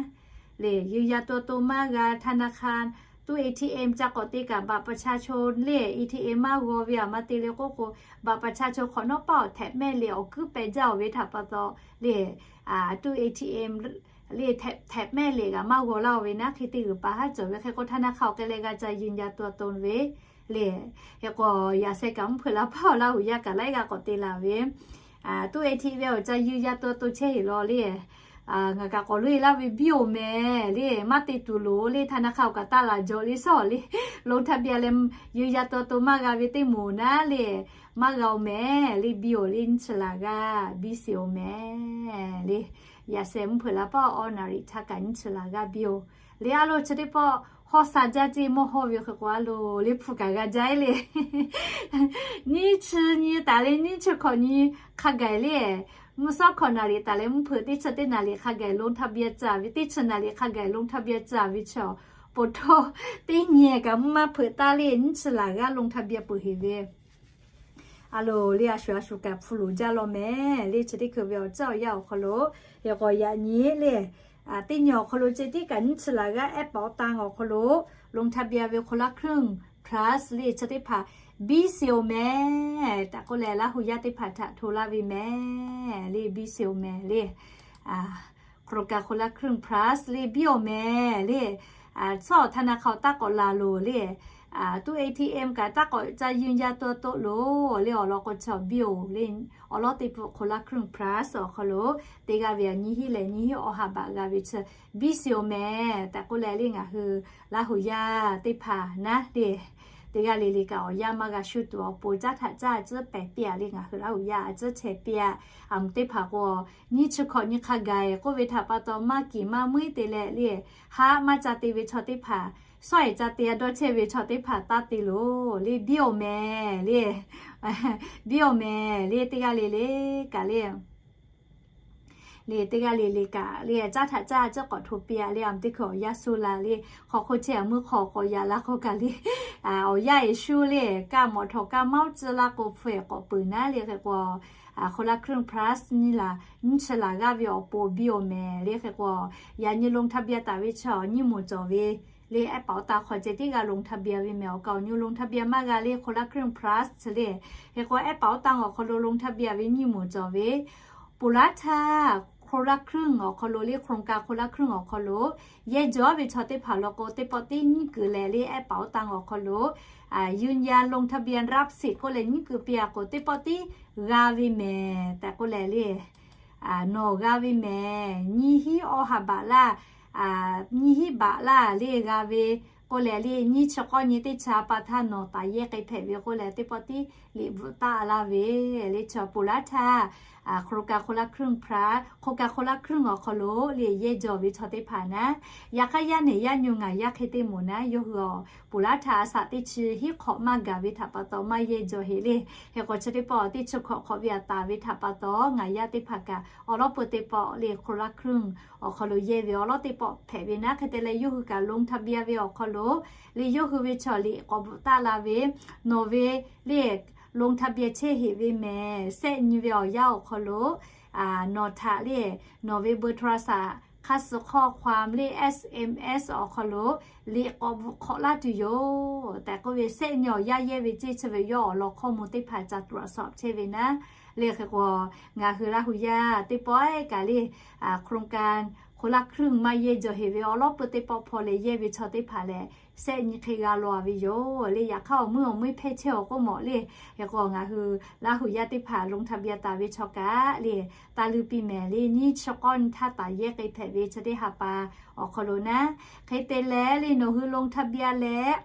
le ยืนยันตัวตน maˇ g'a ธนาคาร ตู้ เอทีเอ็ม ca k'awꞈ te kaꞈ บัตรประชาชน le ATM maˇ g'aw ve aˬ ma te le k'oˆ k'o บัตรประชาชน hk'awꞈ nawˉ paˇ awˬ hpehꞈ mehˆ le awˬ kuiˉ peh jaˇ oˬ ve htaꞈ pa taw le ตู้ เอทีเอ็ม le hpehꞈ mehˆ le g'a maˇ g'aw laˇ oˬ ve naˉ hk'e te g'uiˬ pa haˉ cawˬ ve hk'e k'o ธนาคาร awˬ k'ai leh g'a ca ยืนยันตัวตน ve le. Hk'e k'o yaꞈ sheh kaꞈ mvuhˇ hpeuꞈ la paˇ awˬ Laˇ huˍ yaˇ kaꞈ laiˉ g'aˇ k'awꞈ te laˬ ve ตู้ เอทีเอ็ม ve awˬ ca ยืนยันตัวตน chehˇ heˍ law le Ngaˬ kaꞈ k'awꞈ loꞈ-e laˇ ve biˇ-oˬ mehˍ le, maˇ te tuˬ loˍ le, ธนาคาร kaꞈ taˇ laˬ jaw le, sawˉ le, ลงทะเบียน leh ยืนยันตัวตน maˇ g'a ve teˇ moˍ naˉ le, maˇ g'a-oˬ mehˍ le, biˇ-oˬ le, nyiˇ chi laˬ g'aˇ biˇ sheˍ-oˬ mehˍ le. Yaꞈ sheh mvuhˇ hpeuꞈ la paˆ awˬ naˍ riˍ htaˇ kaꞈ nyiˇ chi laˬ g'aˇ biˇ-oˬ le. A lo chi teˇ pawˆ hawˇ sha jaˇ ceˇ, mawˇ hawˇ ve hk'e k'o a lo le hpu kaꞈ g'a jaˇ-e le. Nyiˇ chi nyi taˍ leh nyiˇ chi hkawꞈ nyi hk'a gaˬ le, mvuhˇ shawˉ hkawꞈ naˍ riˍ taˍ leh mvuhˇ hpeuꞈ teˇ chi teˇ naˍ riˍ hk'a gaˬ ลงทะเบียน caˇ ve, teˇ chi naˍ riˍ hk'a gaˬ ลงทะเบียน caˇ ve chaw, po hto teˇ nyi kaꞈ mvuhˇ maˇ hpeuꞈ taˍ le, nyiˇ chi laˬ g'aˇ ลงทะเบียน peuˬ heˍ ve a lo le. A shuˍ a shuˍ kaꞈ hpu loˍ jaˇ law mehˍ le, chi teˇ hkui ve awˬ caˇ awˬ yanˇ awˬ hk'aw lo. Hk'e k'o yaꞈ nyi le, teˇ nyi awˬ hk'aw lo ceh tiˉ kaꞈ nyiˇ chi laˬ g'aˇ แอปเป๋าตัง awˬ hk'aw lo ลงทะเบียน ve คนละครึ่ง plus le chi teˇ hpaˍ biˇ sheˍ-oˬ mehˍ tehꞈ k'oˆ leh, Laˇ hu yaˇ teˇ hpaˍ htaꞈ hto laˇ ve mehˍ le, biˇ sheˍ-oˬ mehˍ le. โครงการคนละครึ่ง plus le biˇ-oˬ mehˍ le. Tcuhˉ awˬ ธนาคาร taˇ k'awꞈ laˬ loˍ le, tuˇ ATM kaꞈ taˇ k'awꞈ ca ยืนยันตัวตน loˍ le, awˬ lawn k'o chaw biˇ-oˬ le. Awˬ lawˉ teˇ pawˆ คนละครึ่ง plus awˬ hk'aw lo teˇ g'aˇ ve aꞈ nyiˇ hinˉ leh nyiˇ hinˉ awˬ ha baꞈ g'a ve chi biˇ sheˍ-oˬ mehˍ tehꞈ k'oˆ leh le, ngaˬ hui Laˇ hu yaˇ teˇ hpaˍ naˉ le, teˇ g'aˇ le le kaꞈ awˬ yanˇ maˇ g'a shuˇ tuˬ awˬ pon caˉ htaꞈ caˇ a ciˉ pehˍ piˇ-a le, ngaˬ hui Laˇ hu yaˇ a ciˉ chehˇ piˇ-a. Aˬ mvuh teˇ hpaˍ k'o, nyiˇ chi hkawꞈ nyi hk'a gaˬ k'oˆ ve htaꞈ pa taw maˇ kiˍ maˇ muiˉ te leh le, haˉ maˇ ca te ve chaw teˇ hpaˍ, sawˉ-eˍ ca te-a dawˇ chehˇ ve chaw teˇ hpaˍ taˇ te loˍ le, biˇ-oˬ mehˍ le. Biˇ-oˬ mehˍ le, teˇ g'aˇ le le kaꞈ le le, teˇ g'aˇ le le kaꞈ le, caˉ htaꞈ caˇ a ciˉ k'awꞈ hto piˇ-a le. Aˬ mvuh teˇ hkui awˬ yanˇ suh la le, hk'aw hk'oˆ chehˇ a muiˉ hk'aw k'awꞈ yaꞈ la k'o kaꞈ le, awˬ yanˇ-eˬ shuˇ le, kaˇ mawꞈ htawnˍ kaˇ mawˉ ciˇ laˇ k'o hpu-eˬ k'awꞈ peuˬ naˉ le. Hk'e k'o, คนละครึ่ง plus nyiˇ laˬ, nyiˇ chi laˬ g'aˇ ve awˬ pon biˇ-oˬ mehˍ le. Hk'e k'o, yaꞈ nyi ลงทะเบียน taˍ ve chaw nyiˇ moˍ cawˬ ve le, แอปเป๋าตัง hk'aw ceh tiˉ g'a ลงทะเบียน ve mehˍ. Awˬ kaˍ awˬ nyi ลงทะเบียน maˇ g'a le, คนละครึ่ง plus chi le. Hk'e k'o, แอปเป๋าตัง awˬ hk'aw lo ลงทะเบียน ve nyiˇ moˍ cawˬ ve, โคราช ท่า คนละครึ่ง awˬ hk'aw lo le, โครงการ คนละครึ่ง awˬ hk'aw lo yehˇ jaw ve chaw teˇ hpaˍ law k'o, teˇ pawˆ tiˉ nyiˇ kuiˬ leh le, แอปเป๋าตัง awˬ hk'aw lo ยืนยันลงทะเบียนรับสิทธิ์ k'oˆ leh nyiˇ kuiˬ piˇ-a k'o, teˇ pawˆ tiˉ g'a ve mehˍ tehꞈ k'oˆ leh le, nawˬ g'a ve mehˍ, nyiˇ hinˉ awˬ ha baꞈ laˇ, nyiˇ hinˉ baꞈ laˇ le g'a ve k'oˆ leh le, nyiˇ chi k'awˇ nyi teˇ chi ha pa htaˇ nawˬ taˍ yehˇ k'ai hpehꞈ ve k'oˆ leh, teˇ pawˆ tiˉ liꞈ bvuhꞈ taˆ laˇ ve le. Chaw โคราช ท่า โครงการ คนละครึ่ง plus, โครงการ คนละครึ่ง awˬ hk'aw lo le yehˇ jaw ve chaw teˇ hpaˍ naˉ, yaꞈ hk'aˇ yaˇ nehˬ yaˇ nyi ngaˬ yaˇ hk'e teˇ moˍ naˉ, yawˇ hui awˬ โคราช ท่า a shaꞈ teˇ chi hiˉ hk'awꞈ maˇ gaˬ ve htaꞈ pa taw maˇ yehˇ jaw heˆ le. Hk'e k'o, chi teˇ pawˆ teˇ chi hkawꞈ hk'awꞈ ve aꞈ taˍ ve htaꞈ pa taw ngaˬ yaˇ teˇ hpaˍ kaꞈ awˬ lawˉ peu teˇ pawˆ le คนละครึ่ง awˬ hk'aw lo yehˇ ve awˬ lawˉ teˇ pawˆ hpehꞈ ve naˉ. Hk'e te leh yawˇ hui kaꞈ ลงทะเบียน ve awˬ hk'aw lo le, yawˇ hui ve chaw liꞈ k'awꞈ bvuhꞈ taˆ la ve, nawˬ ve le ลงทะเบียน chehˇ heˆ ve mehˍ, shehˆ nyi ve awˬ yanˇ awˬ hk'aw lo nawˬ htaꞈ le, nawˬ ve เบอร์โทรศัพท์ hk'aˇ suh ข้อความ le, SMS awˬ hk'aw lo liꞈ k'awꞈ bvuhꞈ hk'awꞈ laˇ tuˬ yoˬ tehꞈ k'oˆ ve, shehˆ nyi awˬ yanˇ yehˇ ve ceˇ chi ve yawˇ awˬ lawn hkawˇ mvuh teˇ hpaˍ ca ตรวจสอบ chehˇ ve naˉ. Le hk'e k'o, ngaˬ hui Laˇ hu yaˇ teˇ pawˆ-eˬ kaꞈ le, โครงการ คนละครึ่ง maˇ yehˇ jaw heˆ ve awˬ lawˉ peu teˇ pawˆ hpaw leh yehˇ ve chaw teˇ hpaˍ lehˬ, shehˆ nyi hk'e g'a law ve yoˬ le. Yaꞈ hk'aˇ awˬ meuˇ awˬ meuˇ hpehˇ chehˇ awˬ k'oˆ mawˬ le. Hk'e k'o, ngaˬ hui Laˇ hu yaˇ teˇ hpaˍ ลงทะเบียน taˍ ve chaw kaꞈ le, taˇ luˇ piˇ mehˍ le, nyiˇ chi k'awˇ nyi htaˇ taˍ yehˇ k'ai hpehꞈ ve chi teˇ ha pa awˬ hk'aw lo naˉ. Hk'e te leh le, nawˬ hui ลงทะเบียน leh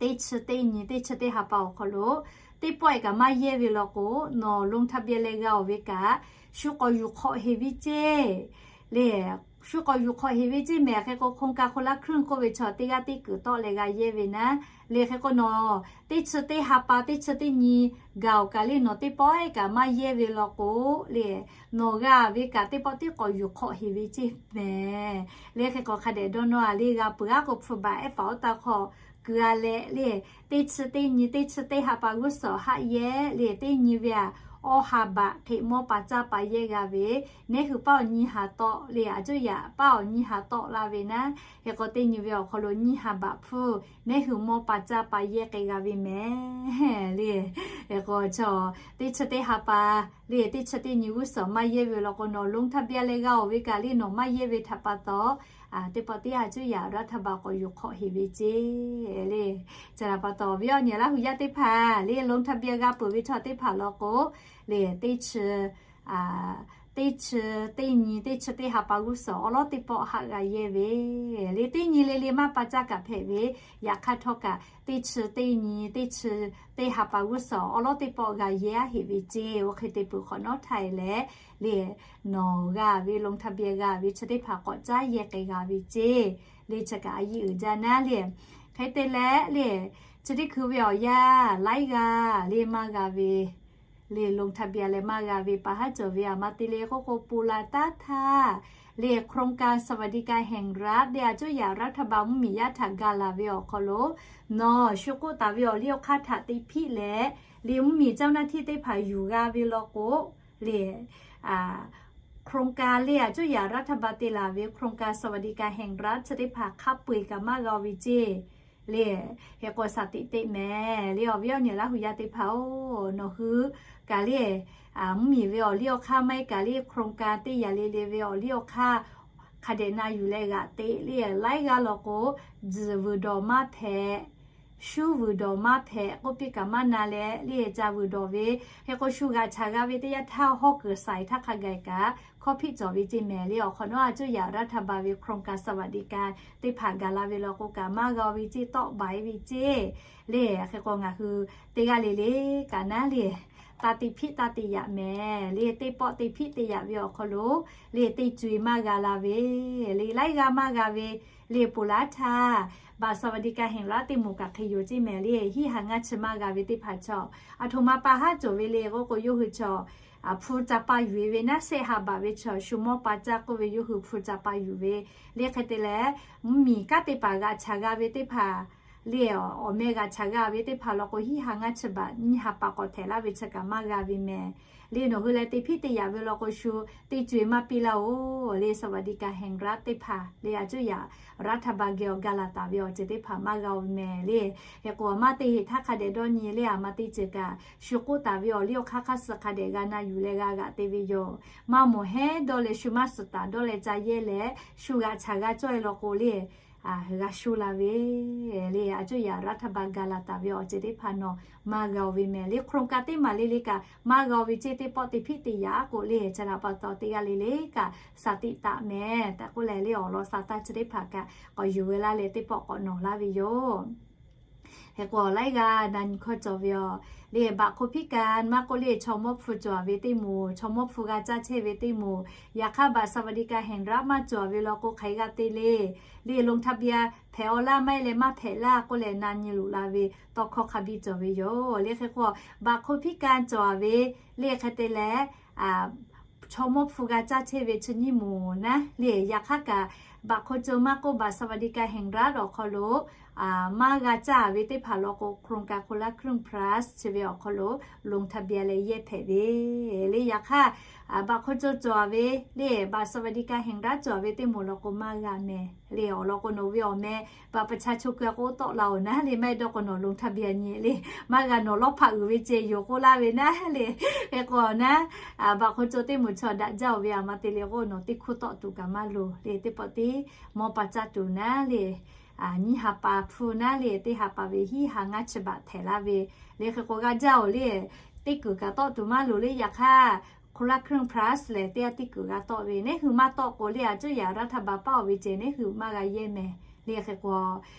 teˇ chi teˇ nyi teˇ chi teˇ ha pa awˬ hk'aw lo teˇ pawˆ-eˬ kaꞈ maˇ yehˇ ve law k'o, nawˬ ลงทะเบียน leh g'a-oˬ ve kaꞈ, shu k'awꞈ yuˬ hk'awꞈ heˆ ve ceˇ le. Shu k'awꞈ yuˬ hk'awꞈ heˆ ve ceˇ mehˍ. Hk'e k'o, โครงการ คนละครึ่ง k'oˆ ve chaw teˇ g'aˇ teˇ kuiˬ tawˆ leh g'a yehˇ ve naˉ. Le hk'e k'o, nawˬ teˇ chi teˇ ha pa teˇ chi teˇ nyi gaˬ-oˬ kaꞈ le, nawˬ teˇ pawˆ-eˬ kaꞈ maˇ yehˇ ve law k'o le, nawˬ g'a ve kaꞈ teˇ pawˆ tiˉ k'awꞈ yuˬ hk'awꞈ heˆ ve ceˇ mehˍ. Le hk'e k'o, hk'a dehꞈ dawˇ nawˇ-a le, g'a peuˬ-aˉ k'o hpu baꞈ แอปเป๋าตัง hk'aw keu-a leh le, teˇ chi teˇ nyi teˇ chi teˇ ha pa g'uˇ suhˍ haˆ yehˇ le, teˇ nyi ve-aꞈ awˬ ha baꞈ hk'e mawˇ pa caˇ pa yehˇ g'a ve, neˉ hui paˉ awˬ nyi ha tawˆ le, a cuˇ yaꞈ paˉ awˬ nyi ha tawˆ la ve naˉ. Hk'e k'o, teˇ nyi ve awˬ hk'aw lo nyiˇ ha baꞈ hpfuhˇ neˉ hui mawˇ pa caˇ pa yehˇ k'ai g'a ve mehˍ le. Hk'e k'o, chaw teˇ chi teˇ ha pa le, teˇ chi teˇ nyi g'uˇ suhˍ maˇ yehˇ ve law k'o, nawˬ ลงทะเบียน leh g'a-oˬ ve kaꞈ le, nawˬ maˇ yehˇ ve htaꞈ pa taw, teˇ pawˆ tiˉ a cuˇ yaꞈ รัฐบาล k'awꞈ yuˬ hk'awꞈ heˆ ve ceˇ le. Chi htaꞈ pa taw, viˉ awˬ nyi Laˇ hu yaˇ teˇ hpaˍ le, ลงทะเบียน g'a peuˬ ve chaw teˇ hpaˍ law k'o le, teˇ chi teˇ chi teˇ nyi teˇ chi teˇ ha pa g'uˇ suhˍ awˉ lawˉ teˇ pawˆ haꞈ g'a yehˇ ve le. Teˇ nyi le le maˇ pa caˇ kaꞈ hpehꞈ ve. Yaꞈ hk'aˇ htawˇ kaꞈ teˇ chi teˇ nyi teˇ chi teˇ ha pa g'uˇ suhˍ awˉ lawˉ teˇ pawˆ g'a yehˇ aˉ heꞈ ve ceˇ. Oˇ hk'e te peuˬ hk'awꞈ nawˉ htaˇ leh le, nawˬ g'a ve ลงทะเบียน g'a ve chi teˇ hpaˍ k'awꞈ caˉ yehˇ k'ai g'a ve ceˇ. Le chi kaꞈ a yiˇ uiˍ jaˇ naˉ le. Hk'e te leh le, chi teˇ hkui ve awˬ yanˇ laiˉ g'aˇ le maˇ g'a ve le ลงทะเบียน leh maˇ g'a ve pa haˉ cawˬ ve aˬ ma te le k'oˆ k'o, pon la taˇ htaˇ le โครงการสวัสดิการแห่งรัฐ le a cuˇ yaꞈ รัฐบาล mvuhˇmiˬ yaˇ htaꞈ ga laˬ ve awˬ hk'aw lo nawˬ shu k'oˆ taˍ ve awˬ liˇ awˬ hk'aˇ htaꞈ te hpiˆ leh le mvuhˇmiˬ เจ้าหน้าที่ teˇ hpaˍ yuˬ g'a ve law k'o le โครงการ le a cuˇ yaꞈ รัฐบาล te laˬ ve โครงการสวัสดิการแห่งรัฐ chi teˇ hpaˍ hk'a peu-eˬ kaꞈ maˇ g'a ve ceˇ. Le hk'e k'o shaˍ tiꞈ teˇ mehˍ le awˬ viˉ awˬ nyi Laˇ hu yaˇ teˇ hpaˍ-oˬ, nawˬ hui kaꞈ le mvuhˇmiˬ ve awˬ liˇ awˬ hk'aˇ maˇ heˆ kaꞈ le โครงการ teˇ yaꞈ le le ve awˬ liˇ awˬ hk'aˇ hk'a dehꞈ na yuˬ leh g'aꞈ te le laiˉ g'aˇ law k'o, tzuhˬ vuiˬ dawˬ maˇ hpehꞈ, shu vuiˬ dawˬ maˇ hpehꞈ k'oˆ piˇ kaꞈ maˇ na leh le ca vuiˬ dawˬ ve. Hk'e k'o shu g'aꞈ chaˍ g'a ve teˇ yanˇ htaˇ hawˉ kuiˬ saiˍ htaˇ hk'a gaˬ kaꞈ hkawˇ hpiˆ cawˬ ve ceˇ mehˍ le awˬ hk'awꞈ nawˉ a cuˇ yaꞈ รัฐบาล ve โครงการสวัสดิการ teˇ hpaˍ gaˬ la ve law k'o kaꞈ maˇ g'a ve ceˇ, tawˆ baˬ-e ve ceˇ. Le hk'e k'o ngaˬ hui teˇ g'aˇ le le kaꞈ naˉ le taˇ te hpiˆ taˇ te yaꞈ mehˍ le teˇ pawˆ te hpiˆ te yaꞈ ve awˬ hk'aw lo le teˇ co-e maˇ g'a la ve le laiˉ g'aˇ maˇ g'a ve le pon laˇ htaˇ บัตรสวัสดิการแห่งรัฐ teˇ moˍ kaꞈ hk'e yoˬ ceˇ mehˍ le hiˉ ha ngaˇ chi maˇ g'a ve teˇ hpaˍ chaw aˬ htoꞈ ma pa haˉ cawˬ ve le k'oˆ k'o yawˇ hui chaw hpu ca pa yuˬ-e ve naˉ sehˆ ha baꞈ ve chaw shu mawˇ pa caˇ k'oˆ ve yawˇ hui hpu ca pa yuˬ ve le hk'e te leh mvuhˇmiˬ kanˉ te paˍ g'aꞈ chaˍ g'a ve teˇ hpaˍ le awˬ meh g'aꞈ chaˍ g'a ve teˇ hpaˍ law k'o hiˉ ha ngaˇ chi baꞈ nyiˇ ha pa k'awꞈ htehꞈ laˇ ve chi kaꞈ maˇ g'a ve mehˍ le nawˬ hui leh te hpiˆ te yaꞈ ve law k'o shu teˇ co-e maˇ piˇ laˇ-oˬ le สวัสดิการแห่งรัฐ teˇ hpaˍ le a cuˇ yaꞈ รัฐบาล geh awˬ ga laˬ taˍ ve awˬ ceuˬ teˇ hpaˍ maˇ g'a ve mehˍ le. Hk'e k'o maˇ te heˆ htaˇ hk'a dehꞈ dawˇ nyi le aˬ ma teˇ ceuˬ kaꞈ shu k'oˆ taˍ ve awˬ liˇ awˬ hk'aˇ hk'aˇ suh hk'a dehꞈ g'a na yuˬ leh g'a g'aꞈ te ve yoˬ. Maˇ mawˬ heˉ dawˇ leh shu maˇ suhˍ taˍ dawˇ leh ca yehˇ leh shu g'aꞈ chaˍ g'a cawˇ-e law k'o le g'a sho la ve le a cuˇ yaꞈ รัฐบาล ga laˬ taˍ ve awˬ ceuˬ teˇ hpaˍ nawˬ maˇ g'a-oˬ ve mehˍ le โครงการ teˇ maˬ le le kaꞈ maˇ g'a-oˬ ve ceˇ teˇ pawˆ te hpiˆ te yaꞈ k'o le ca la pa taw teˇ g'aˇ le le kaꞈ shaˍ tiꞈ taˍ mehˍ tehꞈ k'oˆ leh le awˬ lawn sha taˇ chi teˇ hpaˍ kaꞈ k'awꞈ yuˬ ve laˇ leh teˇ pawˆ k'awꞈ nawˬ laˇ ve yoˬ. Hk'e k'o laiˉ g'aˇ na nyi hkawˇ cawˬ ve aˬ le บัตรคนพิการ maˇ k'oˆ le chaw mawˇ hpu cawˬ ve teˇ moˍ, chaw mawˇ hpu g'a caˇ chehˇ ve teˇ moˍ, yaꞈ hk'aˇ บัตรสวัสดิการแห่งรัฐ maˇ cawˬ ve law k'o hk'aˬ hk'e g'a te le le ลงทะเบียน hpehꞈ-aw laˇ maˇ heˆ leh maˇ hpehꞈ laˇ k'oˆ leh na nyi loꞈ la ve tawˇ hkawˇ hk'a biˇ cawˬ ve yoˬ. Le hk'e k'o บัตรคนพิการ cawˬ ve le hk'e te leh chaw mawˇ hpu g'a caˇ chehˇ ve chi nyiˇ moˍ naˉ le yaꞈ hk'aˇ kaꞈ บัตรคนจน maˇ k'oˆ บัตรสวัสดิการแห่งรัฐ awˬ hk'aw lo maˇ g'a caˇ ve teˇ hpaˍ law k'o โครงการคนละครึ่ง plus chi ve awˬ hk'aw lo ลงทะเบียน leh yehˇ hpehꞈ ve le yaꞈ hk'aˇ บัตรคนจน cawˬ ve le บัตรสวัสดิการแห่งรัฐ cawˬ ve teˇ moˍ law k'o maˇ g'a mehˍ le awˬ lawn k'o nawˬ ve awˬ meh บัตรประชาชน keu k'o tawˆ la-oˬ naˉ le maˇ heˆ dawˇ k'o nawˬ ลงทะเบียน nyi le maˇ g'a nawˬ lawˇ hpaꞈ uiˍ ve ceh yoˬ k'oˆ laˇ ve naˉ le. Hk'e k'o naˉ บัตรคนจน teˇ moˍ chaw daꞈ jaˇ-oˬ ve aˬ ma te le k'o nawˬ teˇ hkuˇ tawˆ tuˬ kaꞈ maˇ loˍ le teˇ pawˆ tiˉ mawˇ pa caˇ tuˬ naˉ le nyiˇ ha pa hpu naˉ le teˇ ha pa ve hiˉ ha ngaˇ chi baꞈ htehꞈ laˇ ve le hk'e k'o g'a jaˇ-oˬ le teˇ kuiˬ kaꞈ tawˆ tuˬ maˇ loˍ le yaꞈ hk'aˇ คนละครึ่ง plus lehˬ teˇ g'aˇ teˇ kuiˬ g'a tawˆ ve neˉ hui maˇ tawˆ k'o le a cuˇ yaꞈ รัฐบาล paˇ-oˬ ve ceh neˉ hui maˇ g'a yehˇ mehˍ le hk'e k'o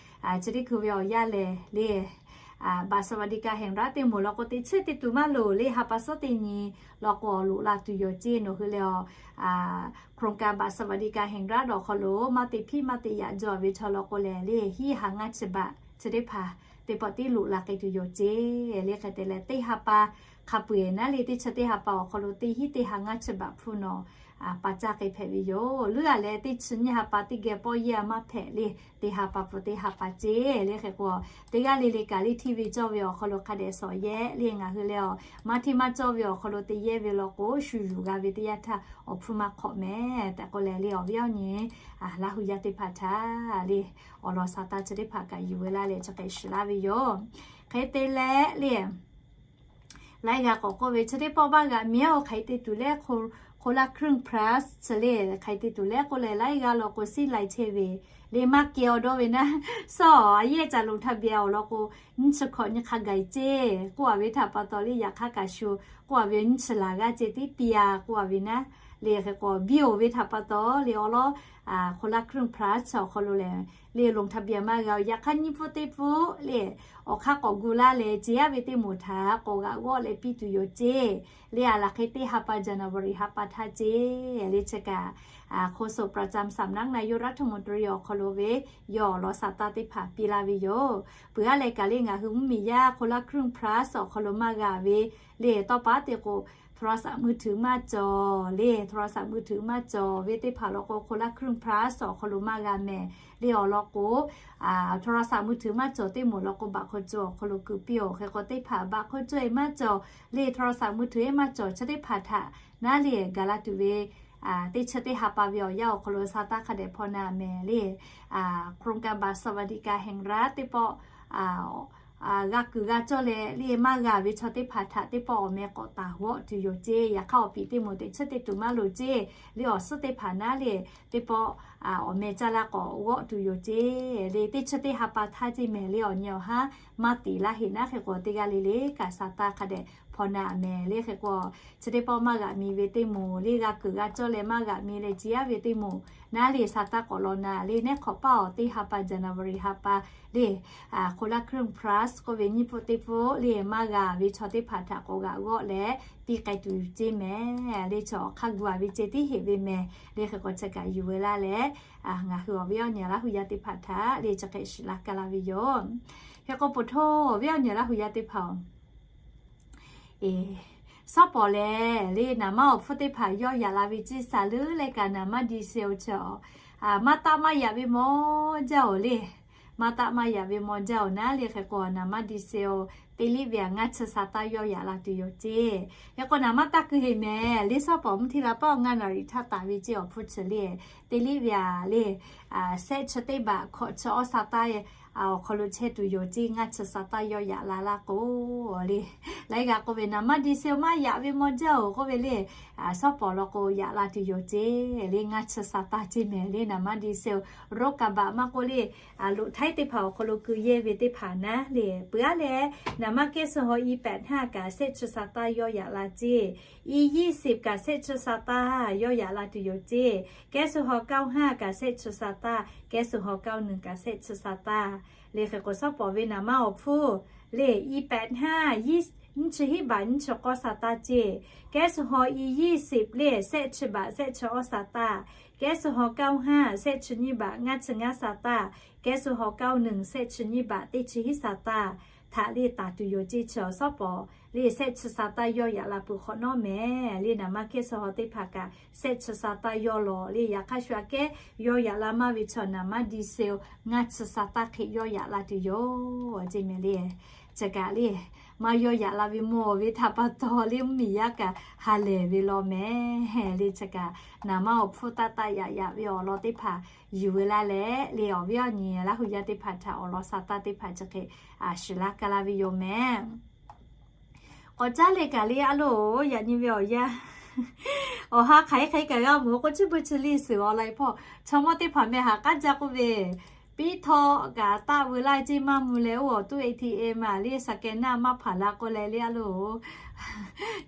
chi teˇ hkui ve awˬ yanˇ lehˬ le บัตรสวัสดิการแห่งรัฐ teˇ moˍ law k'o teˇ chehˇ te tuˬ maˇ loˍ le ha pa suhˉ teˇ nyi law k'o awˬ loꞈ la tuˬ yoˬ ceˇ. Nawˬ hui lehˬ โครงการบัตรสวัสดิการแห่งรัฐ awˬ hk'aw lo maˇ te hpiˆ maˇ te yaꞈ jaw ve chaw law k'o lehˬ le hiˉ ha ngaˇ chi baꞈ chi teˇ hpaˍ teˇ pawˆ tiˉ loꞈ la k'ai tuˬ yoˬ ceˇ. Le hk'e te leh teˇ ha pa hk'a peu-eˬ naˉ le teˇ chi teˇ ha pa awˬ hk'aw lo teˇ hiˉ teˇ ha ngaˇ chi baꞈ hpu nawˬ pa caˇ k'ai hpehꞈ ve yoˬ. Leuˉ-a leh teˇ chi nyiˇ ha pa teˇ geh pawˆ yehˇ maˇ hpehꞈ le teˇ ha pa hpu teˇ ha pa ceˇ. Le hk'e k'o teˇ g'aˇ le le kaꞈ le hteˇ ve cawˇ ve awˬ hk'aw lo hk'a dehꞈ shawˍ yehˇ le ngaˬ hui lehˬ maˇ hteˇ maˇ cawˇ ve awˬ hk'aw lo te yehˇ ve law k'o shu yuˬ g'a ve teˇ yanˇ htaˇ awˬ hpfuhˇ maˇ hk'awꞈ mehˍ tehꞈ k'oˆ leh le awˬ viˉ awˬ nyi Laˇ hu yaˇ teˇ hpaˍ htaꞈ le awˬ lawn sha taˇ chi teˇ hpaˍ kaꞈ yuˬ ve laˇ leh chi hk'e shiˍ laˇ ve yoˬ. Hk'e te leh le laiˉ g'aˇ k'awꞈ k'oˆ ve chi teˇ pawˆ maˇ g'a mehˍ-oˬ hk'aˬ hk'e te tuˬ le คนละครึ่ง plus chi le hk'aˬ hk'e te tuˬ le k'oˆ leh laiˉ g'aˇ law k'o siˉ lai chehˇ ve le maˇ keh-aw dawˇ ve naˉ sawˉ a yehˇ ca ลงทะเบียน awˬ lawn k'o nyiˇ chi hkawꞈ nyi hk'a gaˬ-e ceˇ k'oˆ-a ve htaꞈ pa taw le yaꞈ hk'aˇ kaꞈ shu k'oˆ-a ve nyiˇ chi laˬ g'aˇ ceh tiˉ piˇ-a k'oˆ-a ve naˉ le hk'e k'o biˇ-oˬ ve htaꞈ pa taw le awˬ lawn คนละครึ่ง plus awˬ hk'aw lo lehˬ le ลงทะเบียน maˇ g'a-oˬ. Yaꞈ hk'aˇ nyiˇ pfuhˇ teˇ pfuhˇ le awˬ hk'aˇ k'awꞈ gu laˇ leh ce yaˇ ve teˇ moˍ htaꞈ k'awꞈ g'aꞈ g'awˆ leh piˇ tuˬ yoˬ ce. Le a laˬ hk'e teˇ ha pa January ha pa htaˇ ce le chi kaꞈ โฆษกประจำสำนักนายกรัฐมนตรี awˬ hk'aw lo ve yawˇ awˬ lawn sa taˇ teˇ hpaˍ piˇ laˇ ve yoˬ. Peuˬ aˉ leh kaꞈ le ngaˬ hui mvuhˇmiˬ yaˇ คนละครึ่ง plus awˬ hk'aw lo maˇ g'a ve le tawˇ paˉ te k'o โทรศัพท์มือถือ maˇ cawˬ le โทรศัพท์มือถือ maˇ cawˬ ve teˇ hpaˍ law k'o คนละครึ่ง plus awˬ hk'aw lo maˇ g'a mehˍ le awˬ lawn k'o โทรศัพท์มือถือ maˇ cawˬ teˇ moˍ law k'o บัตรคนจน awˬ hk'aw lo kuˬ piˇ-oˬ. Hk'e k'o teˇ hpaˍ บัตรคนจน maˇ cawˬ le โทรศัพท์มือถือ maˇ cawˬ chi teˇ hpaˍ htaꞈ naˉ le gaˬ la tuˬ ve teˇ chi teˇ ha pa ve awˬ yanˇ awˬ hk'aw lo sa taˇ hk'a dehꞈ hpaw na mehˍ le โครงการบัตรสวัสดิการแห่งรัฐ teˇ pawˆ g'a kuiˬ g'a cawˇ leh le maˇ g'a ve chaw teˇ hpaˍ htaꞈ teˇ pawˆ awˬ meh k'awꞈ taˍ g'awˆ tuˬ yoˬ ce. Yaꞈ hk'aˇ awˬ piˍ teˇ moˍ teꞈ chiˉ teˇ tuˬ maˇ loˍ ce. Le awˬ suhˉ teˇ hpaˍ naˉ le teˇ pawˆ awˬ meh caˇ laˇ k'awꞈ g'awˆ tuˬ yoˬ ce. Le teˇ chi teˇ ha pa htaˇ ce mehˍ le awˬ nyi awˬ haˉ maˇ tiˍ laˇ heˆ naˉ hk'e k'o teˇ g'aˇ le le kaꞈ sa taˇ hk'a dehꞈ hpaw na mehˍ le hk'e k'o chi teˇ pawˆ maˇ g'aꞈ mi ve teˇ moˍ le g'a kuiˬ g'a cawˇ leh maˇ g'aꞈ mi leh ce yaˇ ve teˇ moˍ naˉ le sa taˇ k'awꞈ law na le nehˉ hk'awꞈ paˇ awˬ teˇ ha pa January ha pa le คนละครึ่ง plus k'oˆ ve nyiˇ pfuhˇ teˇ pfuhˇ le maˇ g'a ve chaw teˇ hpaˍ htaꞈ k'awꞈ g'aꞈ g'awˆ leh piˇ k'ai tuˬ ce mehˍ le chaw awˬ hk'aˇ gu a ve ce tiˉ heˆ ve mehˍ le hk'e k'o chi kaꞈ yuˬ ve laˇ leh ngaˬ hui awˬ viˉ awˬ nyi Laˇ hu yaˇ teˇ hpaˍ htaꞈ le chi hk'e shiˍ la ka la ve yoˬ. Hk'e k'o poˬ htoˇ awˬ viˉ awˬ nyi Laˇ hu yaˇ teˇ hpaˍ oˬ, suhˉ pawˍ lehˬ le naˍ manˇ awˬ hpfuhˇ teˇ hpaˍ yawˇ yaꞈ la ve ciˇ saˍ leuˉ leh kaꞈ naˍ manˇ diesel chi maˇ taˆ maˇ yaꞈ ve mawˇ jaˇ-oˬ le. Maˇ taˆ maˇ yaꞈ ve mawˇ jaˇ-oˬ naˉ le hk'e k'o naˍ manˇ diesel teˇ liˆ ve aꞈ ngaˇ chi sa taˇ yawˇ yaꞈ la tuˬ yoˬ ce. Hk'e k'o naˍ manˇ taˇ keu heˆ mehˍ le suhˉ pawˍ mvuhˇ htiˇ la paˆ awˬ ngaˇ naˍ riˍ htaˇ taˍ ve ce awˬ hpfuhˇ chi le teˇ liˆ ve aꞈ le shehˆ chi teˇ baꞈ hkawꞈ chi awˇ sa taˇ awˬ hk'aw lo chehˇ tuˬ yoˬ ce. Ngaˇ chi sa taˇ yawˇ yaꞈ la laˇ k'o le, laiˉ g'aˇ k'oˆ ve naˍ manˇ diesel maˇ yaꞈ ve mawˇ jaˇ-oˬ k'oˆ ve le, suhˉ pawˍ law k'o yaꞈ la tuˬ yoˬ ce. Le ngaˇ chi sa taˇ ce mehˍ le naˍ manˇ diesel รถกระบะ maˇ k'oˆ le loꞈ htaiˉ teˇ hpaˍ awˬ hk'aw lo keu yehˇ ve teˇ hpaˍ naˉ le peuˬ aˉ leh naˍ manˇ แก๊สโซฮอล์ อีแปดห้า kaꞈ shehˆ chi sa taˇ yawˇ yaꞈ la ce. อียี่สิบ kaꞈ shehˆ chi sa taˇ yawˇ yaꞈ la tuˬ yoˬ ce. แก๊สโซฮอล์ เก้าห้า kaꞈ shehˆ chi sa taˇ, แก๊สโซฮอล์ เก้าหนึ่ง kaꞈ shehˆ chi sa taˇ. Le hk'e k'o suhˉ pawˍ ve naˍ manˇ awˬ hpfuhˇ le อีแปดห้า nyiˇ chi hiˉ baꞈ nyiˇ chi k'awˇ sa taˇ ce. แก๊สโซฮอล์ อียี่สิบ le shehˆ chi baꞈ shehˆ chi awˇ sa taˇ. แก๊สโซฮอล์ เก้าห้า shehˆ chi nyiˇ baꞈ ngaˇ chi ngaˇ sa taˇ. แก๊สโซฮอล์ เก้าหนึ่ง shehˆ chi nyiˇ baꞈ teˇ chi hiˉ sa taˇ htaꞈ le taˍ tuˬ yoˬ ce. Chi awˬ suhˉ pawˍ le shehˆ chi sa taˇ yawˇ yaꞈ la peuˬ hk'awꞈ nawˉ mehˍ le naˍ manˇ แก๊สโซฮอล์ teˇ hpaˍ kaꞈ shehˆ chi sa taˇ yawˇ lawˬ le. Yaꞈ hk'aˇ shu aꞈ kehˉ yawˇ yaꞈ la maˇ ve chi naˍ manˇ diesel ngaˇ chi sa taˇ hk'e yawˇ yaꞈ la tuˬ yoˬ ce mehˍ le. Chi kaꞈ le maˇ yawˇ yaꞈ la ve mawˬ ve htaꞈ pa taw le mvuhˇmiˬ yaˇ kaꞈ ha lehˬ ve law mehˍ le. Chi kaꞈ naˍ manˇ awˬ hpfuhˇ taˇ taˆ yaꞈ yaꞈ ve awˬ lawn teˇ hpaˍ yuˬ ve laˇ leh le awˬ viˉ awˬ nyi Laˇ hu yaˇ teˇ hpaˍ htaꞈ awˬ lawn sa taˇ teˇ hpaˍ chi hk'e shiˍ laˇ ka laˇ ve yoˬ mehˍ. K'awꞈ caˉ leh kaꞈ le a loˬ, yaꞈ nyi ve awˬ yanˇ awˬ ha hk'aˬ hk'e kaꞈ g'a mawˬ k'o, chi beuꞈ chi le suhˍ awˬ laꞈ hpawˇ chaw mawˇ teˇ hpaˍ meh haꞈ k'aˉ jaˇ k'oˆ ve, piˇ htawˇ kaꞈ taˆ veu laˇ ceˇ maˇ mvuh leh, oˇ awˬ tuˇ A T M a le scan naˇ maˇ hpanˍ la k'oˆ leh le a loˬ,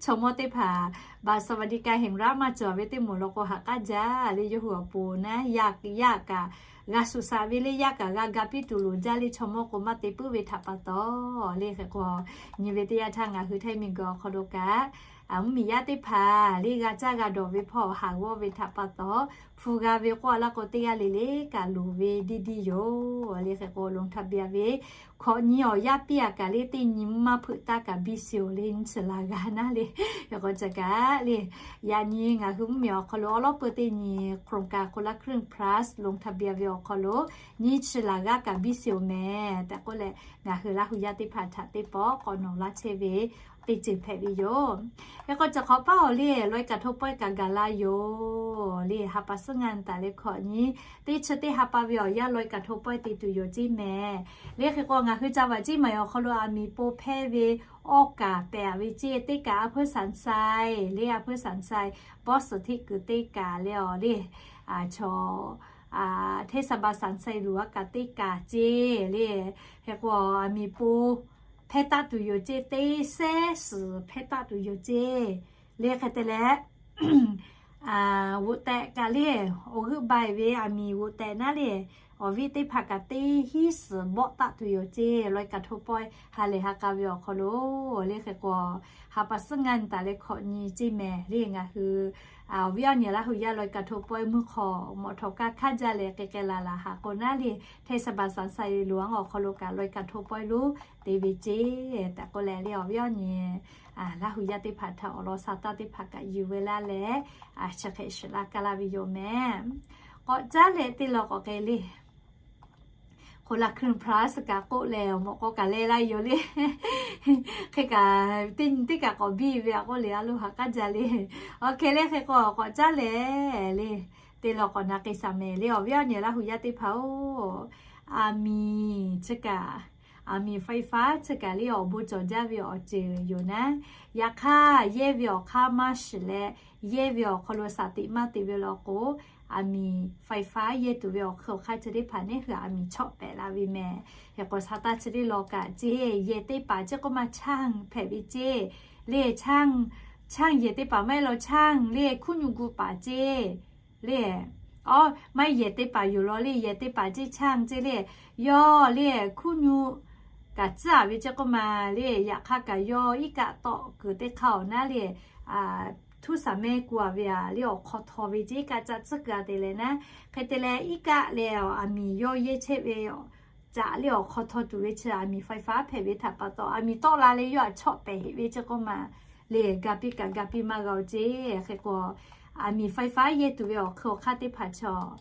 chaw mawˇ teˇ hpaˍ บัตรสวัสดิการแห่งรัฐ maˇ cawˬ ve teˇ moˍ law k'o haꞈ k'aˉ jaˇ le. Yawˇ hui awˬ pon naˉ yaˇ kaꞈ g'a shuˍ shaꞈ ve le, yaˇ kaꞈ g'a ga piˇ tuˬ loˍ jaˇ le. Chaw mawˇ k'o maˇ te puiˉ ve htaꞈ pa taw le hk'e k'o, nyi ve teˇ yanˇ htaˇ ngaˬ hui Htaiˇ miˬguiˬ awˬ hk'aw lo kaꞈ mvuhˇmiˬ yaˇ teˇ hpaˍ le g'a caˇ g'a dawˬ ve hpawˇ haˍ g'awˇ ve htaꞈ pa taw, hpu g'a ve k'oˆ a laˇ k'o teˇ g'aˇ le le kaꞈ loˍ ve diˇ diˇ yoˬ le hk'e k'o, ลงทะเบียน ve hkawꞈ nyi awˬ yaˇ piˇ a kaꞈ le teˇ nyi mvuhˇ maˇ hpeuꞈ taˇ kaꞈ biˇ shiˍ-oˬ le, nyiˇ chi laˬ g'a naˉ le. Hk'e k'o chi kaꞈ le yaꞈ nyi ngaˬ hui mvuhˇmiˬ awˬ hk'aw lo awˉ lawˉ peu teˇ nyi โครงการคนละครึ่ง plus ลงทะเบียน ve awˬ hk'aw lo nyiˇ chi laˬ g'aˇ kaꞈ biˇ shiˍ-oˬ mehˍ tehꞈ k'oˆ leh, ngaˬ hui Laˇ hu yaˇ teˇ hpaˍ htaꞈ teˇ pawˆ k'awꞈ nawˬ laˇ chehˇ ve teˇ ceuˬ hpehꞈ ve yoˬ. Hk'e k'o chi hk'awꞈ paˇ awˬ le lawˬ-e kaꞈ hto pawehˇ kaꞈ gaˬ la yoˬ le. Ha pa suhˉ ngaˇ taˍ leh hkawꞈ nyi teˇ chi teˇ ha pa ve awˬ yanˇ lawˬ-e kaꞈ hto pawehˇ te tuˬ yoˬ ceˇ mehˍ le. Hk'e k'o ngaˬ hui ca vaꞈ ceˇ maˬ awˬ hk'aw lo aˬ miˍ po hpehˇ ve awˇ kaˍ pehˍ ve ceˇ teˇ kaꞈ a hpuiˇ สันทราย le, a hpuiˇ สันทราย bawˇ suhˍ hteˆ kuiˬ teˇ kaꞈ le awˬ le, chaw เทศบาล สันทรายหลวง a kaꞈ teˇ kaꞈ ceˇ le. Hk'e k'o aˬ miˍ po hpehˇ taˆ tuˬ yoˬ ceˇ, teˇ sehˉ suhˍ hpehˇ taˆ tuˬ yoˬ ceˇ le. Hk'e te leh G'oꞈ tehꞈ kaꞈ le, awˬ g'euˆ ba-eˬ ve aˬ miˍ g'oꞈ tehꞈ naˉ le, awˬ viˉ teˇ hpaˍ kaꞈ teˇ hinˉ suhˍ bawˆ taˆ tuˬ yoˬ ceˇ. Lawˇ-e kaꞈ hto pawehˇ ha lehˬ ha k'a ve awˬ hk'aw lo le hk'e k'o, ha pa suhˉ ngaˇ nyi taˍ leh hkawꞈ nyi ceˇ mehˍ le ngaˬ hui awˬ viˉ awˬ nyi Laˇ hu yaˇ lawˇ-e kaꞈ hto pawehˇ mvuhˇ hk'aw mawꞈ htawꞈ kaˇ hkaˉ jaˇ leh k'ai k'ai laˬ laˬ haꞈ k'o naˉ le, hteˇ saˍ baˬ saˍ saˍ e loˬ-anˉ awˬ hk'aw lo kaꞈ lawˇ-e kaꞈ hto pawehˇ lonˉ te ve ceˇ tehꞈ k'oˆ leh le awˬ viˉ awˬ nyi Laˇ hu yaˇ teˇ hpaˍ htaꞈ awˬ lawn sa taˇ teˇ hpaˍ kaꞈ yuˬ ve laˇ leh, chi hk'e shiˍ laˇ kaˇ laˇ ve yoˬ mehˍ. K'awꞈ caˉ leh teˇ law k'awꞈ k'ai le. Hk'oˆ laˇ hkuiˇ plus kaꞈ k'oˆ leh awˬ mawꞈ k'aw kaꞈ leh laˇ yoˬ le. Hk'e kaꞈ teˇ nyi teˇ kaꞈ k'awꞈ biˇ ve a k'oˆ le a lo ha k'aˉ jaˇ le. Awˬ hk'e le hk'e k'o k'awꞈ caˉ leh le, teˇ law k'awꞈ na k'ai shaˍ mehˍ le awˬ viˉ awˬ nyi Laˇ hu yaˇ teˇ hpaˍ-oˬ, aˬ miˍ chi kaꞈ, aˬ miˍ ไฟฟ้า chi kaꞈ le awˬ bon cawˬ jaˇ ve awˬ ceuˬ yoˬ naˉ. Yaꞈ hk'aˇ yehˇ ve awˬ hk'aˇ maˇ shiˍ leh, yehˇ ve awˬ hk'aw lo shaˍ teꞈ maˇ te ve law k'o, aˬ miˍ ไฟฟ้า yehˇ tuˬ ve awˬ hk'aˇ awˬ hk'aˇ chi teˇ hpaˍ neˇ hui aˬ miˍ chawˆ pehꞈ la ve mehˍ. Hk'e k'o sa taˇ chi teˇ law kaꞈ ceˇ, yehˬ teˇ hpaˍ ceˇ k'oˆ maˇ ช่าง hpehꞈ ve ceˇ. Le ช่าง, ช่าง yehˬ teˇ hpaˍ maˇ heˆ law ช่าง le hkuˇ nyu gu paˍ ceˇ. Le, awˬ, maˇ heˆ yehˬ teˇ hpaˍ yoˬ law le yehˬ teˇ hpaˍ ceˇ ช่าง ceˇ le, yawˇ le hkuˇ nyu kaꞈ tcuhˉ-a ve ceˇ k'oˆ ma le, yaꞈ hk'aˇ kaꞈ yawˇ iˉ kaˆ tawˆ kuiˬ teˇ hk'aˇ awˬ naˉ le, htuˇ saˍ mehˇ ku-a ve a le awˬ hk'aw htaw ve ceˇ iˉ kaˆ caˆ tcuhˉ kuiˬ-a te leh naˉ. Hk'e te leh iˉ kaˆ leh aˬ miˍ yawˇ yehˇ chehˇ ve caꞈ le awˬ hk'aw htaw tuˬ ve chi aˬ miˍ ไฟฟ้า hpehꞈ ve htaꞈ pa taw aˬ miˍ tawˆ la leh yawˇ aꞈ chawˆ pehꞈ heꞈ ve ceˇ k'oˆ ma le, ga piˇ kaꞈ ga piˇ maˇ g'a-o ceˇ. Hk'e k'o, aˬ miˍ ไฟฟ้า yehˇ tuˬ ve awˬ hk'aˇ awˬ hk'aˇ teˇ hpaˍ chaw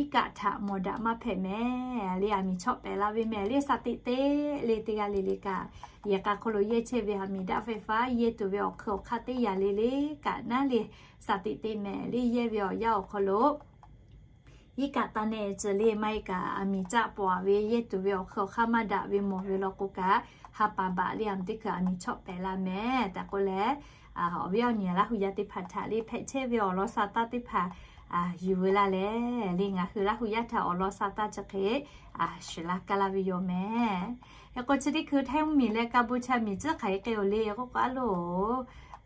iˉ kaˆ htaꞈ mawˬ daꞈ maˇ hpehꞈ mehˍ le, aˬ miˍ chawˆ pehꞈ la ve mehˍ le, shaˍ teꞈ teˇ le teˇ g'aˇ le le kaꞈ, yehˬ k'a hk'aw lo yehˇ chehˇ ve aˬ miˍ daꞈ ไฟฟ้า yehˇ tuˬ ve awˬ hk'aˇ awˬ hk'aˇ teˇ yaꞈ le le kaꞈ naˉ le, shaˍ teꞈ teˇ mehˍ le yehˇ ve awˬ yanˇ awˬ hk'aw lo iˉ kaˆ taˇ nehˆ ceuˬ le maˇ heˆ kaꞈ aˬ miˍ caˆ pawˍ-a ve yehˇ tuˬ ve awˬ hk'aˇ awˬ hk'aˇ maˇ daꞈ ve mawˬ ve law k'o kaꞈ, ha pa baꞈ le aˬ miˍ teˇ hkui aˬ miˍ chawˆ pehꞈ la mehˍ tehꞈ k'oˆ leh, awˬ viˉ awˬ nyi Laˇ hu yaˇ teˇ hpaˍ htaꞈ le hpehꞈ chehˇ ve awˬ lawn sa taˇ teˇ hpaˍ yuˬ ve laˇ leh le ngaˬ hui Laˇ hu yaˇ htaꞈ awˬ lawn sa taˇ chi hk'e shiˍ laˇ kaˇ laˇ ve yoˬ mehˍ. Hk'e k'o chi teˇ hkui Htaiˇ mvuhˇmiˬ leh Kaˇ bon chaˇ miˬ tcuhˉ hk'aˬ hk'e k'ai-o le k'oˆ k'o a lo,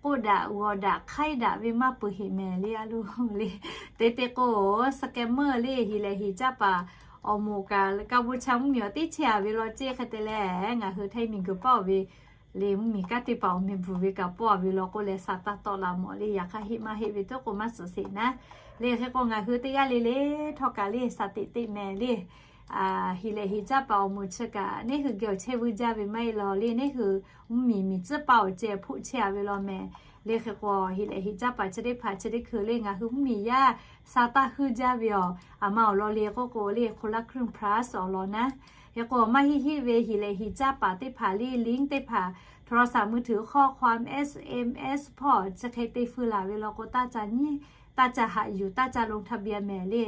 k'oˆ daꞈ g'awˬ daꞈ hk'aiˉ daꞈ ve maˇ peuˬ heꞈ mehˍ le a lo le. Te te k'o, scammer le hiˍ lehˬ hiˍ caˇ paˍ awˬ moˍ kaꞈ Kaˇ bon chaˇ mvuhˇmiˬ awˬ teˇ chehˇ-a ve law ceˇ. Hk'e te leh ngaˬ hui Htaiˇ miˬ guiˬ paˇ-oˬ ve le mvuhˇmiˬ kanˉ teˇ hpaˍ awˬ miˬ bvuhˬ ve kaꞈ paw-a ve law k'oˆ leh sa taˇ tawˆ la mawˬ le. Yaꞈ hk'aˇ heˆ maˇ heˆ ve toˉ k'o maˇ suhˍ sheˍ naˉ le. Hk'e k'o ngaˬ hui teˇ g'aˇ le le htawˇ kaꞈ le shaˍ teꞈ teˇ mehˍ le hiˍ lehˬ hiˍ caˇ paˍ awˬ moˍ chi kaꞈ neˇ hui geh awˬ chehˇ vuiˇ jaˇ ve maˇ heˆ law le. Neˇ hui mvuhˇmiˬ miˬ tcuhˉ paˇ awˬ ceh hpoˆ chehˇ-a ve law mehˍ le. Hk'e k'o hiˍ lehˬ hiˍ caˇ paˍ chi teˇ hpaˍ chi teˇ hkui le ngaˬ hui mvuhˇmiˬ yaˇ sa taˇ huiˇ jaˇ ve awˬ aˬ ma awˬ lawn le k'oˆ k'o le hk'o laˇ hkuiˇ plus awˬ lawn naˉ. Hk'e k'o maˇ heˆ heˆ ve hiˍ lehˬ hiˍ caˇ paˍ teˇ hpaˍ le link teˇ hpaˍ โทรศัพท์มือถือ ข้อความ SMS พอ chi hk'e te feu laˬ ve law k'o taˇ ca nyi, taˇ ca haꞈ yuˬ taˇ ca ลงทะเบียน mehˍ le.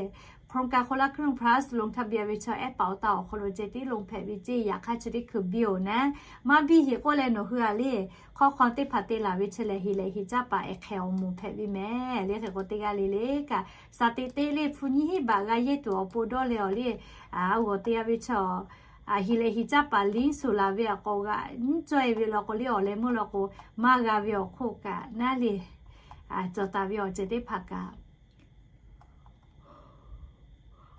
โครงการคนละครึ่ง plus ลงทะเบียน ve chaw ehˉ paˍ awˬ taˍ awˬ hk'aw lo ceh tiˉ ลง hpehꞈ ve ceˇ. Yaꞈ hk'aˇ chi teˇ hkui biˇ-oˬ naˉ, maˇ biˇ heꞈ k'oˆ leh nawˬ hui-a le ข้อความ teˇ hpaˍ te laˬ ve chi lehˬ hiˍ lehˬ hiˍ caˇ paˍ ehˬ hk'e awˬ moˍ hpehꞈ ve mehˍ le. Hk'e k'o teˇ g'aˇ le le kaꞈ shaˍ teꞈ teˇ le hpu nyiˇ hinˉ baꞈ g'a yehˇ tuˬ awˬ pon dawˇ leh awˬ le, a g'awˬ te-a ve chaw hiˍ lehˬ hiˍ caˇ paˍ link suhˍ laˬ ve awˬ k'awꞈ g'aꞈ nyiˇ cawˇ-e ve law k'o le awˬ leh meuˇ law k'o maˇ g'a ve awˬ hk'oˆ kaꞈ naˉ le, cawˬ taˍ ve awˬ ceuˬ teˇ hpaˍ kaꞈ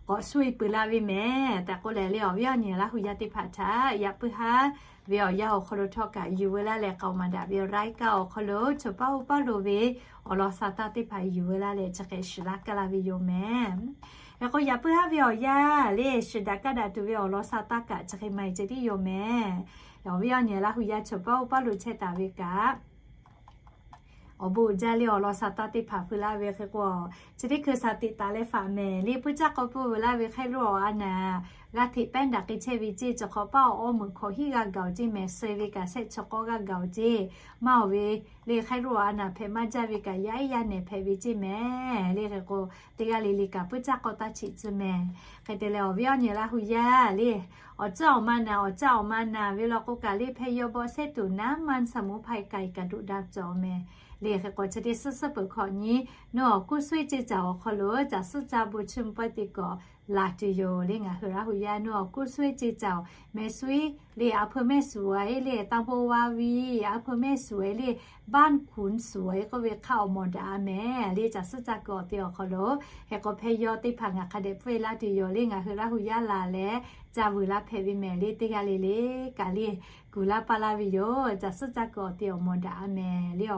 k'awꞈ shu-e peuˬ la ve mehˍ tehꞈ k'oˆ leh le awˬ viˉ awˬ nyi Laˇ hu yaˇ teˇ hpaˍ htaꞈ yaꞈ puiˉ haˉ ve awˬ yanˇ awˬ hk'aw lo htawˇ kaꞈ yuˬ ve laˇ leh k'aoˍ maˍ daꞈ ve awˬ รายการ awˬ hk'aw lo chaw paˇ oˇ paˇ lo ve awˬ lawn sa taˇ teˇ hpaˍ yuˬ ve laˇ leh chi hk'e shiˍ laˇ kaˇ laˇ ve yoˬ mehˍ. Hk'e k'o yaꞈ puiˉ haˉ ve awˬ yanˇ le shiˍ daꞈ kaˇ daꞈ tuˬ ve awˬ lawn sa taˇ kaꞈ chi hk'e maˇ heˆ ceh tiˉ yoˬ mehˍ. Awˬ viˉ awˬ nyi Laˇ hu yaˇ chaw paˇ oˇ paˇ lo chehˇ taˍ ve kaꞈ awˬ bon uiˍ jaˇ le awˬ lawn sa taˇ teˇ hpaˍ feu laˇ ve hk'e k'o, chi teˇ hkui shaˍ teꞈ taˍ leh faˍ mehˍ le puiˇ caˇ k'aw peuˬ ve laˇ ve hk'aˇ lo awˬ a naˍ g'a hteꞈ pehˉ daꞈ k'ai chehˇ ve ceˇ. Chi hk'awꞈ paˇ awˬ awˇ meuꞈ hkawꞈ hiˉ g'a gaˬ-oˬ ceˇ mehˍ. Suh ve kaꞈ shehˆ chi k'awˇ g'a gaˬ-oˬ ceˇ. Maˇ awˬ ve le hk'aˇ lo awˬ a naˍ hpehꞈ maˇ jaˇ ve kaꞈ yaˇ iˉ yaˇ nehˬ hpehꞈ ve ceˇ mehˍ le. Hk'e k'o teˇ g'aˇ le le kaꞈ puiˇ caˇ k'aw taˇ cheꞈ tcuh mehˍ. Hk'e te leh awˬ viˉ awˬ nyi Laˇ hu yaˇ le awˬ tcuhˉ awˬ ma naˍ awˬ caˇ awˬ ma naˍ ve law k'o kaꞈ le hpehˇ yawˇ bawˆ sehˉ tuˬ naˉ maˇ saˍ muˉ hpaˇ kaꞈ kaꞈ duꞈ daꞈ cawˬ mehˍ le. Hk'e k'o chi teˇ suhˉ suhˉ peuˬ hkawꞈ nyi nawˬ awˬ kuˇ suhˉ ceˇ caˍ awˬ hk'aw lo caˬ suhˉ caˇ bon chiˇ mvuh pawehˇ te k'awꞈ laˬ tuˬ yoˬ le. Ngaˬ hui Laˇ hu yaˇ nawˬ awˬ kuˇ suhˉ ceˇ caˍ awˬ mehˍ suhˉ le อำเภอแม่สวย le ตำบลวาวี อำเภอแม่สวย le บ้านขุนสวย k'oˆ ve hk'aˇ awˬ mawˬ daꞈ a mehˍ le. Caˬ suhˉ caˇ kuiˬ awˬ te awˬ hk'aw lo hk'e k'o hpehˇ yawˇ teˇ hpaˍ ngaˬ hk'a dehꞈ pfuhˇ e laˇ tuˬ yoˬ le. Ngaˬ hui Laˇ hu yaˇ laˬ leh ca vuiˬ la hpehꞈ ve mehˍ le. Teˇ g'aˇ le le kaꞈ le kuˬ laˇ paˇ laˇ ve yoˬ. Caˬ suhˉ caˇ kuiˬ awˬ te awˬ mawˬ daꞈ a mehˍ le.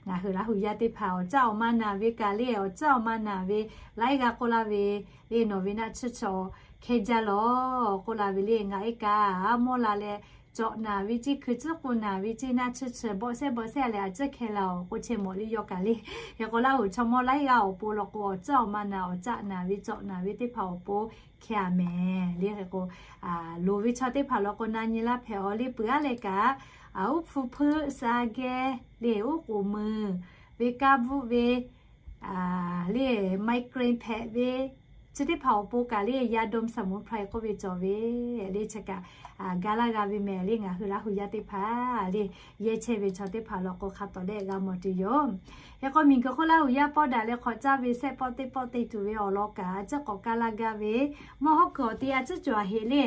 Ngaˬ hui Laˇ hu yaˇ teˇ hpaˍ awˬ caˇ awˬ ma naˬ ve kaꞈ le, awˬ caˇ awˬ ma naˬ ve laiˉ g'aˇ k'oˆ laˇ ve le, nawˬ ve naˆ tsuhˇ chi awˬ hkehˇ jaˇ lawˬ k'oˆ la ve le. Ngaˬ e kaꞈ mawˇ la leh cawꞈ naˬ ve ceˇ, hkui tcuhˉ k'o naˬ ve ceˇ, naˆ tsuhˇ chi bawˆ sehˉ bawˆ sehˉ leh a ciˉ hkeh la-oˬ k'oˆ chehˇ mawˬ le. Yawˇ kaꞈ le hk'e k'o Laˇ hu chaw mawˇ laiˉ g'aˇ awˬ pon law k'o awˬ caˇ awˬ ma naˬ, awˬ caˇ naˬ ve, cawꞈ naˬ ve teˇ hpaˍ awˬ pon hkeh a mehˍ le. Hk'e k'o loˍ ve chaw teˇ hpaˍ law k'o na nyi laˇ hpehꞈ-aw le. Peuˬ aˉ leh kaꞈ uˉ hpu hpeuˆ, sa geh le, uˉ k'oˍ mui ve, kaˇ bvuhˆ ve le, migraine hpehꞈ ve, chi teˇ hpaˍ awˬ pon kaꞈ le ยาดมสมุนไพร k'oˆ ve cawˬ ve le. Chi kaꞈ ga laˇ g'a ve mehˍ le. Ngaˬ hui Laˇ hu yaˇ teˇ hpaˍ le yehˇ chehˇ ve chaw teˇ hpaˍ law k'o hk'a tawˍ lehˆ g'a mawˬ tuˬ yoˬ. Hk'e k'o miˬguiˬ hk'oˆ Laˇ hu yaˇ pawˆ daꞈ leh hk'awꞈ caˇ ve sehˆ pawˆ teˇ pawˆ te tuˬ ve awˬ lawn kaꞈ a ciˉ k'awꞈ kaˇ laˇ gaˇ ve, mawˇ hawˉ kuiˬ awˬ te a ciˉ cawˬ a heꞈ le.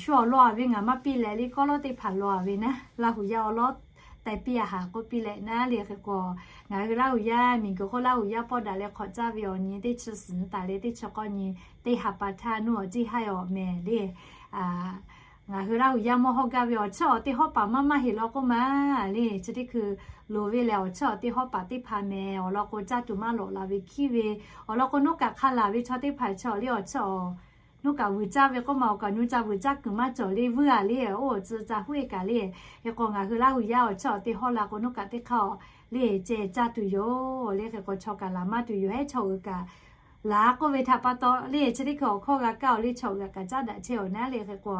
Shu awˬ lawn a ve ngaˬ maˇ piˇ leh le, kawˉ lawˉ teˇ hpaˍ lawn a ve naˉ, Laˇ hu yaˇ awˬ lawn teh piˇ a haˍ k'oˆ piˇ leh naˉ le. Hk'e k'o ngaˬ hui Laˇ hu yaˇ miˬguiˬ hk'oˆ Laˇ hu yaˇ pawˆ daꞈ leh hk'awꞈ caˇ ve awˬ nyi teˇ chi suhˍ taˍ leh teˇ chi k'awˇ nyi teˇ ha pa htaˇ nuˇ awˬ ciˇ haiˇ awˬ mehˍ le. Ngaˬ hui Laˇ hu yaˇ mawˇ hawˇ gaˇ ve awˬ chiˇ awˬ te hawˉ paˍ maˇ maˇ heˆ law k'oˆ ma le. Chi teˇ hkui loˍ ve lehˬ awˬ chiˇ awˬ te hawˉ paˍ teˇ hpaˍ mehˍ. Awˬ lawn k'o caˇ tuˬ maˇ lawꞈ la ve hkiˉ ve, awˬ lawn k'o nawˉ kaꞈ hk'a laˬ ve chaw teˇ hpaˍ chaw le awˬ chiˇ awˬ nawˉ kaꞈ vuiˬ caˇ ve k'oˆ ma, awˬ kaꞈ nuˇ ca vuiˬ caˇ kuiˬ maˇ cawˬ le, vuiˬ a le, oˇ tcuh ca huˉ e kaꞈ le. Hk'e k'o ngaˬ hui Laˇ hu yaˇ awˬ chiˇ awˬ te hawˉ la k'o nawˉ kaꞈ teˇ hk'aˇ le ceh caˇ tuˬ yoˬ le. Hk'e k'o chaw kaꞈ laˬ maˇ tuˬ yoˬ. Hehˉ chaw uiˍ kaꞈ laˬ k'oˆ ve htaꞈ pa taw le chi teˇ hkui awˬ hkawˇ g'a kaˇ awˬ le chaw uiˍ kaꞈ caˉ daꞈ chehˇ awˬ naˉ le. Hk'e k'o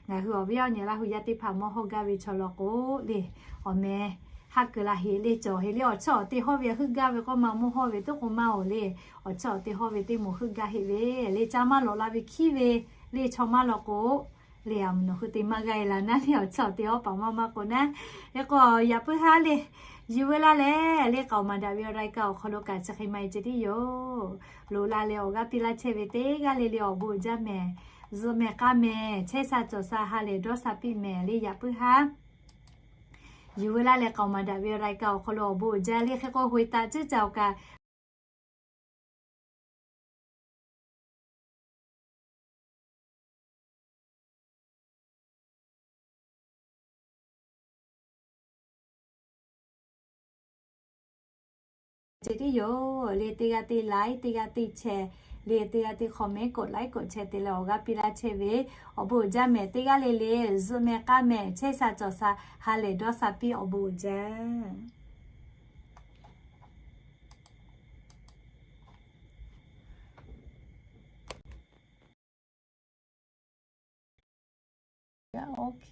ngaˬ hui awˬ viˉ awˬ nyi Laˇ hu yaˇ teˇ hpaˍ mawˇ hawˇ gaˇ ve chaw law k'o le, awˬ meh haˆ keu la heꞈ le cawˬ heꞈ le. Awˬ chiˇ awˬ te hawˉ ve heuˆ gaˇ ve k'oˆ ma mawˇ hawˇ ve toˆ k'o maˇ oˬ le. Awˬ chiˇ awˬ te hawˉ ve teˇ moˍ heuˆ gaˇ heꞈ ve le. Caˇ maˇ lawꞈ la ve hkiˉ ve le chaw maˇ law k'o le, a mvuhˬ nawˬ hui te maˇ g'a e la naˉ le. Awˬ chiˇ awˬ te hawˉ paˍ maˇ maˇ k'o naˉ. Hk'e k'o yaꞈ puiˉ haˉ le yuˬ veu laˇ leh le k'aoˍ maˍ daꞈ ve awˬ รายการ awˬ hk'aw lo kaꞈ chi hk'e ma e ceh tiˉ yoˬ. Loꞈ la leh awˬ g'aˇ piˇ laˇ chehˇ ve teˇ g'aˇ le le awˬ bon uiˍ jaˇ mehˍ. Zuhꞈ mehˍ k'a mehˍ, chehˇ sha cawˬ sha ha lehˬ dawˇ sha piˇ mehˍ le. Yaꞈ puiˉ haˉ yuˬ veu laˇ leh k'aoˍ maˍ daꞈ ve awˬ รายการ awˬ hk'aw lo awˬ bon uiˍ jaˇ le. Hk'e k'o hoꞈ e taˍ ciˉ ca awˬ kaꞈ ceh tiˉ yoˬ le. Teˇ g'aˇ teˇ like, teˇ g'aˇ teˇ share le, teˇ g'aˇ teˇ comment, กดไลค์ กดแชร์ te leh awˬ g'aˇ piˇ laˇ chehˇ ve awˬ bon uiˍ jaˇ mehˍ. Teˇ g'aˇ le le zuhꞈ mehˍ k'a mehˍ, chehˇ sha cawˬ sha ha lehˬ dawˇ sha piˇ awˬ bon uiˍ jaˇ. OK.